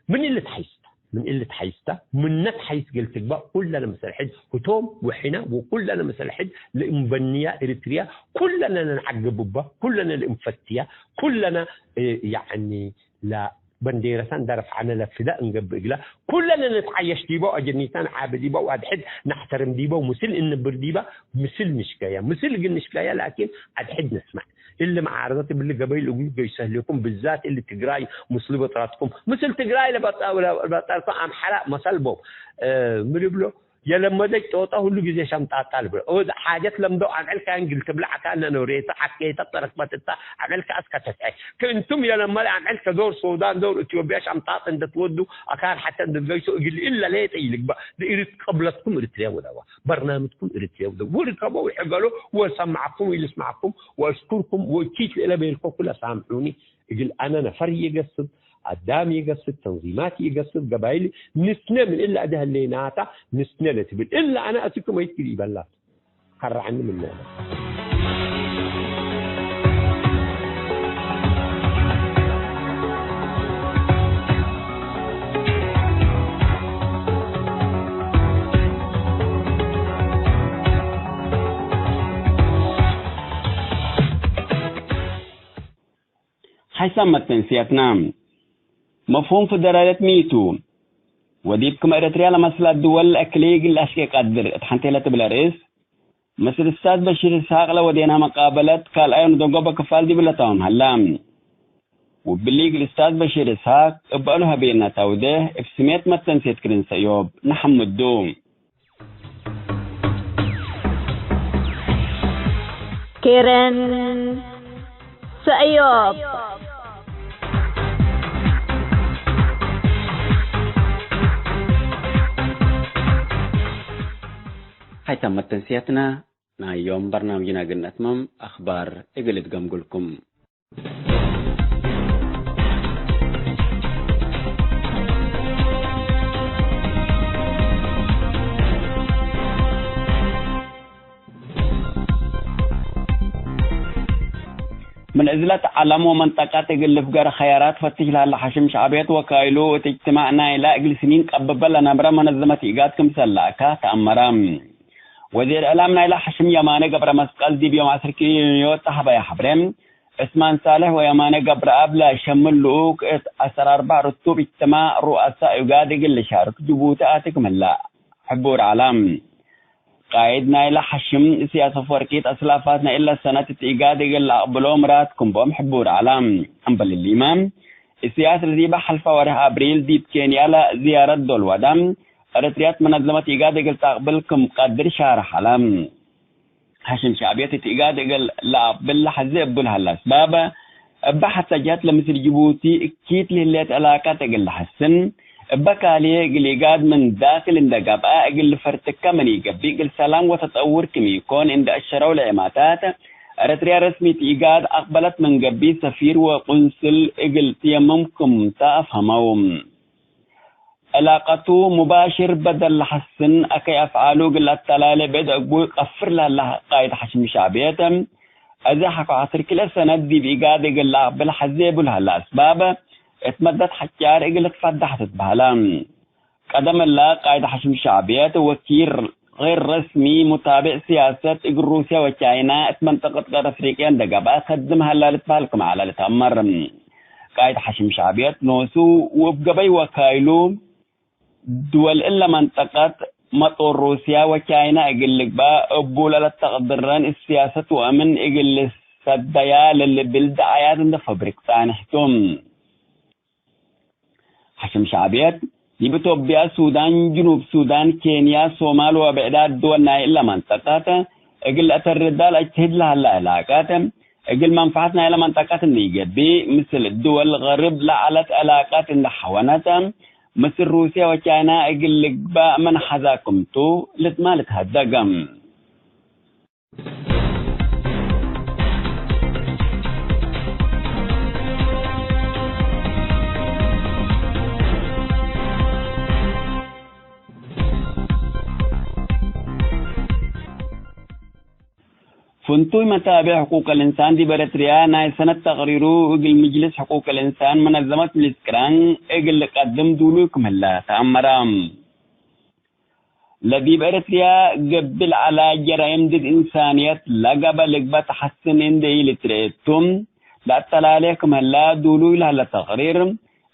ምን እለ ተሐይስታ፣ ምን እለ ተሐይስታ፣ ምነ ተሐይስ እግል ትግባእ ኩለነ መሰል ሕድ ህቶም ወሕነ ወኩለነ መሰል ሕድ ለእንበንያ ኤሪትርያ ኩለነ ለንዓግብ እባ፣ ኩለነ ለእንፈትያ፣ ኩለነ፣ እ፣ ያዕኒ ለ በንዴረተ እንደ ረፍዐነ ለፍደ እንገብእ እግለ፣ ኩለነ ንትዓየሽ ዲበ ወአጀኒትነ ነዓቢ ዲበ ወአድሕድ ነሕተርም ዲበ ወምስል እንብር ዲበ፣ ምስል ንሽከየ፣ ምስል እግል ንሽከየ ላኪን አድሕድ ንስመዕ። እሊ መዓረደት እብሊ ገበይል እግሉ ገይሶ ህሌኩም፣ ብዛት እሊ ትግራይ ምስሉ በጥራትኩም፣ ምስል ትግራይ ለበጠ-፣ ለበጠርቶ አምሐራ መሰል ቦም፣ እ፣ ምን እብሎ፣ የለመደች ጦጣ ሁሉ ጊዜ ሸምጣጣ ልብል። ኦድ ሓጀት ለምደው አምዕል ካን ግል ትብለዕ አካን ነኖሬተ ሐኬተ ተረክበት እታ አምዕል ከአስከ ተስዐ። ክእንቱም የለመደ አምዕል ከዶር ሱዳን፣ ዶር ኢትዮጵያ ሸምጣጥ እንደ ትወዱ አካን ሐተ እንደ ትገይሱ እግል እለ ሌጠ ይልግባ። ለኢሪት ቅብለትኩም ኤሪትርያ ወደዋ። በርናምጅኩም ኤሪትርያ ወደዋ። ወርከቦ ወሕገሎ ወሰማዕኩም ወኢልስማዕኩም ወአሽኩርኩም ወእኪት ለእለ ቤልኮ ኩለ ሳምሑኒ። እግል አነ ነፈር ይገስብ፣ አዳም ይገስብ፣ ተንዚማት ይገስብ፣ ገባይል ንስነ ምን እለ አደ ህሌናታ ንስነ ለትብል እለ አነ አትክመ ይትግል ኢበላት። ከረዐኒ ምነ። ሐይሳም መተንስያትና። መፍሁም ፍደራልየት ሚ ቱ? ወዲብ ክመ ኤረትርያ ለመስላ ድወል ለአክልይ እግል ለአስኬ ቀድር እት ሐንቴ ለትብል ርእስ፣ ምስል እስታዝ በሺር እስሐቅ ለወዴና መቃበለት ካልኣይ ወንደንጎበ ክፋል ዲብ ለታምም ሀላ። ወብሊ እግል እስታዝ በሺር እስሐቅ እብ አሉ ሀቤና ታውዴህ እብ ስሜት መተንስየት ክርን ሰእዮብ ነሐምዱ። ኤረን ሰእዮብ። ሀይታም መተንስያትና ናይ ዮም በርናምጅና እግል ነትመም፣ አኽባር እግል እድገምጉልኩም። ምን እዝለት ዐለም ወመንጠቀት እግል ልፍገር ኸያራት ፈትሽ ለሀለ ሐሽም ሸዕብየት ወካይሉ፣ እት እጅትማዕ ናይላ እግል ስኒን ቀብበ ለነብረ መነዘመት ኢጋድ ክምሰል ለአካ ተአመረ። ወዚር እዕላም ናይላ ሐሽም የማነ ገብረ መስቀል ዲብ ዮም ዐስር ኪሎ ዩንዮ ተሀበየ ሐብሬ፣ ዕስማን ሳልሕ ወየማነ ገብረአብ ለሸምል ልኡክ እት ዐስር አርበዕ ርቱብ እጅትማዕ ሩአሳ ኢጋድ እግል ልሻርክ ጅቡቲ አቲ ክም ህለ ሕቡር ዐለ። ቃይድ ናይለ ሐሽም እስያስ አፈወርቂ፣ ተስላፋት ናይ እለ ሰነት እት ኢጋድ እግል ለአቅብሎ ምራድ ክም ቦም ሕቡር ዐለ። እምበል እሊመ፣ እስያስ ለዲበ ሐልፈ ወርሕ አብሪል ዲብ ኬንያ ለዝያረት ዶል ወደ፣ ኤረትርያ እት መነዘመት ኢጋድ እግል ተአቅብል ክም ቀድር ሻርሕ ዐለ። ሐሽም ሸዕብየት እት ኢጋድ እግል ለአቅብል ለሐዜ እቡ ለሀለ አስባብ፣ እበ ሐተ ጀህት ለምስል ጅቡቲ እኪት ለህሌት ዕላቀት እግል ለሐስን፣ እበ ካልኤ እግል ኢጋድ ምን ዳክል እንደ ገብአ እግል ልፈርትከ ምን ኢገብእ፣ እግል ሰላም ወተጠውር ክም ኢኮን እንደ አሸረው ለዔማታት፣ ኤረትርያ ረስሚት ኢጋድ አቅበለት ምን ገብእ፣ ሰፊር ወቁንስል እግል ትየምም ክምተ አፍሀመው። ዕላቀቱ ሙባሽር በደል ለሐስን፣ አከይ አፍዓሉ እግል ለአተላሌ ብዕድ ዕግቡ ቀፍር ለህለ ቃይድ ሐሽም ሸዕብየት፣ አዜ ሐቆ ዐስር ክልኤ ሰነት ዲብ ኢጋድ እግል ለአቅብል ሐዜ እቡ ለሀለ አስባብ፣ እት መደት ሐጫር እግል ልትፈዳሕ ትትበሀለ። ቀደም እለ ቃይድ ሐሽም ሸዕብየት ወኪል ገይር ረስሚ ሙታብዕ ስያሰት እግል ሩስየ ወቻይና እት መንጠቀት ቀር አፍሪቅየ እንደ ገብአ ከድም ሀላ ልትበሀል ክም ዐለ ልትአመር። ቃይድ ሐሽም ሸዕብየት ኖሱ ወእብ ገበይ ወካይሉ ድወል እለ መንጠቀት መጦር ሩስያ ወቻይና እግል ልግበእ እቡ ለለተቅድረን እት ስያሰት ወአምን እግል ልሰደያ ለልብል ደዓያት እንደ ፈብሪክ ጻንሕ ቱ። ሐሽም ሸዕብየት፣ ዲብ ኢትዮጵያ፣ ሱዳን፣ ጅኑብ ሱዳን፣ ኬንያ፣ ሶማል ወብዕዳት ድወል ናይ እለ መንጠቀት እግል ለአተርዳ ለአጅትህድ ለሀለ ዕላቀት፣ እግል መንፈዐት ናይለ መንጠቀት እንዴ ኢገብእ፣ ምስል ድወል ገርብ ለዐለት ዕላቀት እንዴ ሐወነት፣ ምስል ሩስየ ወቻይና እግል ልግበእ ምን ሐዛ ክምቱ ልትማ ልትሀደግ። ፍንቱይ መታብዕ ሕቁቅ ልእንሳን ዲብ ኤረትርያ ናይ ሰነት ተቅሪሩ እግል ምጅልስ ሕቁቅ ልእንሳን መነዘመት ምጅልስ ቅራን እግል ልቀድም ዱሉይ ክም ህለ ተአመረ። ለዲብ ኤረትርያ ገብእ ለዐለ ጀራይም ድድ እንሳንየት ለገበ ልግበእ ተሐስን እንዴ ኢልትርኤ ቱ፣ ለአተላሌ ክም ህለ ዱሉይ ለህለ ተቅሪር፣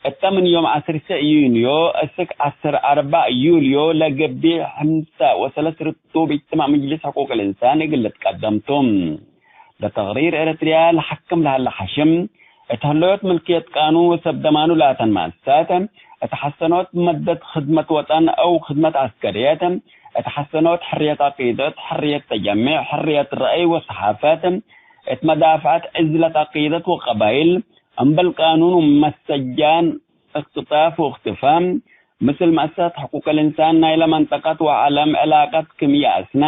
እተ ምን ዮም ዐስር ሰዕ ዩንዮ እስክ ዐስር አርበዕ ዩልዮ ለገብእ ሐምሳ ወሰለስ ርቱብ እጅትማዕ ምጅልስ ሕቁቅ ልእንሳን እግል ልትቀደም ቱ። ለተቅሪር ኤረትርያ ለሐክም ለሀለ ሐሽም፣ እት ህለዮት ምልክየት ቃኑን ወሰብ ደማኑ ላተን መአሰሳት፣ እት ሐሰኖት መደት ክድመት ወጠን አው ክድመት ዐስከርየት፣ እት ሐሰኖት ሕርየት አቂደት፣ ሕርየት ተጀሜዕ፣ ሕርየት ረአይ ወሰሓፈት፣ እት መዳፍዐት ዕዝለት አቂደት ወቀባይል፣ እምበል ቃኑን ወመሰጃን እክትጣፍ ወእክትፋ፣ ምስል መአሰሳት ሕቁቅ ልእንሳን ናይለ መንጠቀት ወዐለም ዕላቀት ክም ይአስና፣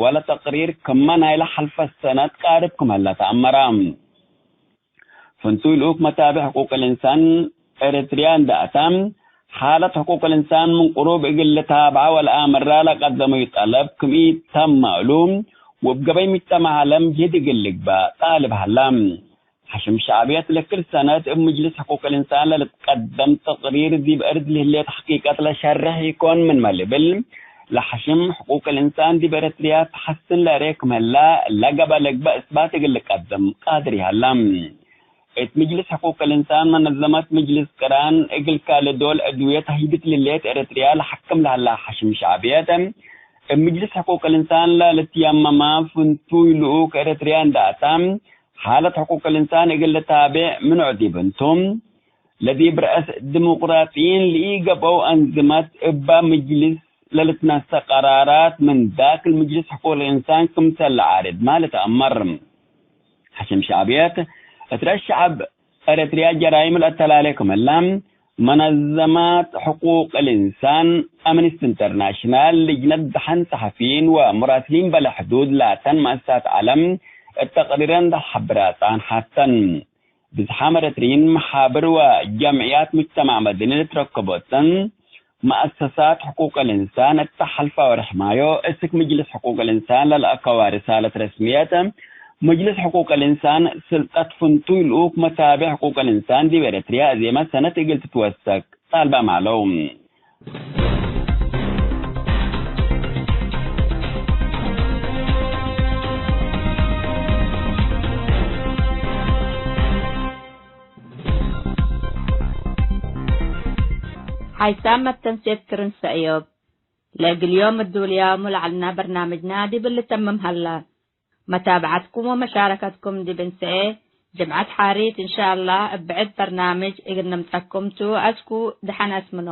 ወለ ተቅሪር ክመ ናይለ ሐልፈ ሰነት ቃርብ ክም ህለ ተአመረ። ፍንቱይ ልኡክ መታብዕ ሕቁቅ ልእንሳን ኤረትርያ እንደ አተ፣ ሓለት ሕቁቅ ልእንሳን ምን ቅሩብ እግል ልታብዐ ወለአምራ ለቀደመዩ ጠለብ ክም ኢተመ እሉ፣ ወእብ ገበይ ሙጅተመዕ ዐለም ጅህድ እግል ልግበእ ጣልብ ሀላ። ሐሽም ሸዕብየት ለክል ሰነት እብ ምጅልስ ሕቁቅ ልእንሳን ለልትቀደም ተቅሪር ዲብ እርድ ለህሌት ሐቂቀት ለሸርሕ ኢኮን ምንመ ልብል፣ ለሐሽም ሕቁቅ ልእንሳን ዲብ ኤረትርያ ተሐስን ለእሬ ክም ህላ ለገበ ልግበእ እስባት እግል ልቀድም ቃድር ይሀላ። እት ምጅልስ ሕቁቅ ልእንሳን መነዘመት ምጅልስ ቅራን እግል ካልእ ዶል ዕድውየት ህይብት ልሌት ኤረትርያ ለሐክም ለሀላ ሐሽም ሸዕብየት፣ እብ ምጅልስ ሕቁቅ ልእንሳን ለልትየመማ ፍንቱይ ልኡክ ኤረትርያ እንደ አታ፣ ሓለት ሕቁቅ ልእንሳን እግል ልታቤዕ ምኑዕ ዲብ እንቱ፣ ለዲብ ረአስ ዲሞቅራጥይን ለኢገብአው አንዝመት እባ ምጅልስ ለልትነሰእ ቀራራት ምን ዳክል ምጅልስ ሕቁቅ ልእንሳን ክምሰል ለዓርድ ማ ልትአመር። ሐሽም ሸዕብየት እት ረአስ ሸዐብ ኤረትርያ ጀራይም ለአተላሌ ክምለ፣ መነዘማት ሕቁቅ ልእንሳን፣ አምነስቲ ኢንተርናሽናል፣ ልጅነት ደሐን ሰሐፊይን ወሙራስሊን በለ ሕዱድ ላተን መአሰሳት ዐለም እት ተቅሪረን ለሐብራ ጸንሐተን። ብዝሓም ኤረትርዪን መሓብር ወጀምዕያት ሙጅተማዕ መደኒ ልትረከቦተን መአሰሳት ሕቁቅ ልእንሳን እተ ሐልፈ አዋርሕ ማዮ እስክ ምጅልስ ሕቁቅ ልእንሳን ለለአከዋ ርሳለት ረስምየት፣ ምጅልስ ሕቁቅ ልእንሳን ስልጠት ፍንቱይ ልኡክ መታብዕ ሕቁቅ ልእንሳን ዲብ ኤረትርያ አዜመ ሰነት እግል ትትወሰክ ጣልባም ዐለው። ሓይሳም መተንሴት ክርን ሰእዮብ፣ ለእግል ዮም እዱልያሙ ለዐልና በርናምጅና ዲብ ልተምም ሀላ። መታብዐትኩም ወመሻረከትኩም ዲብ እንሰኤ ጅምዐት ሓሪት እንሻአላህ እብ ብዕድ በርናምጅ እግል ንምጸኩም ቱ። አስኩ ደሐን አስምኖ።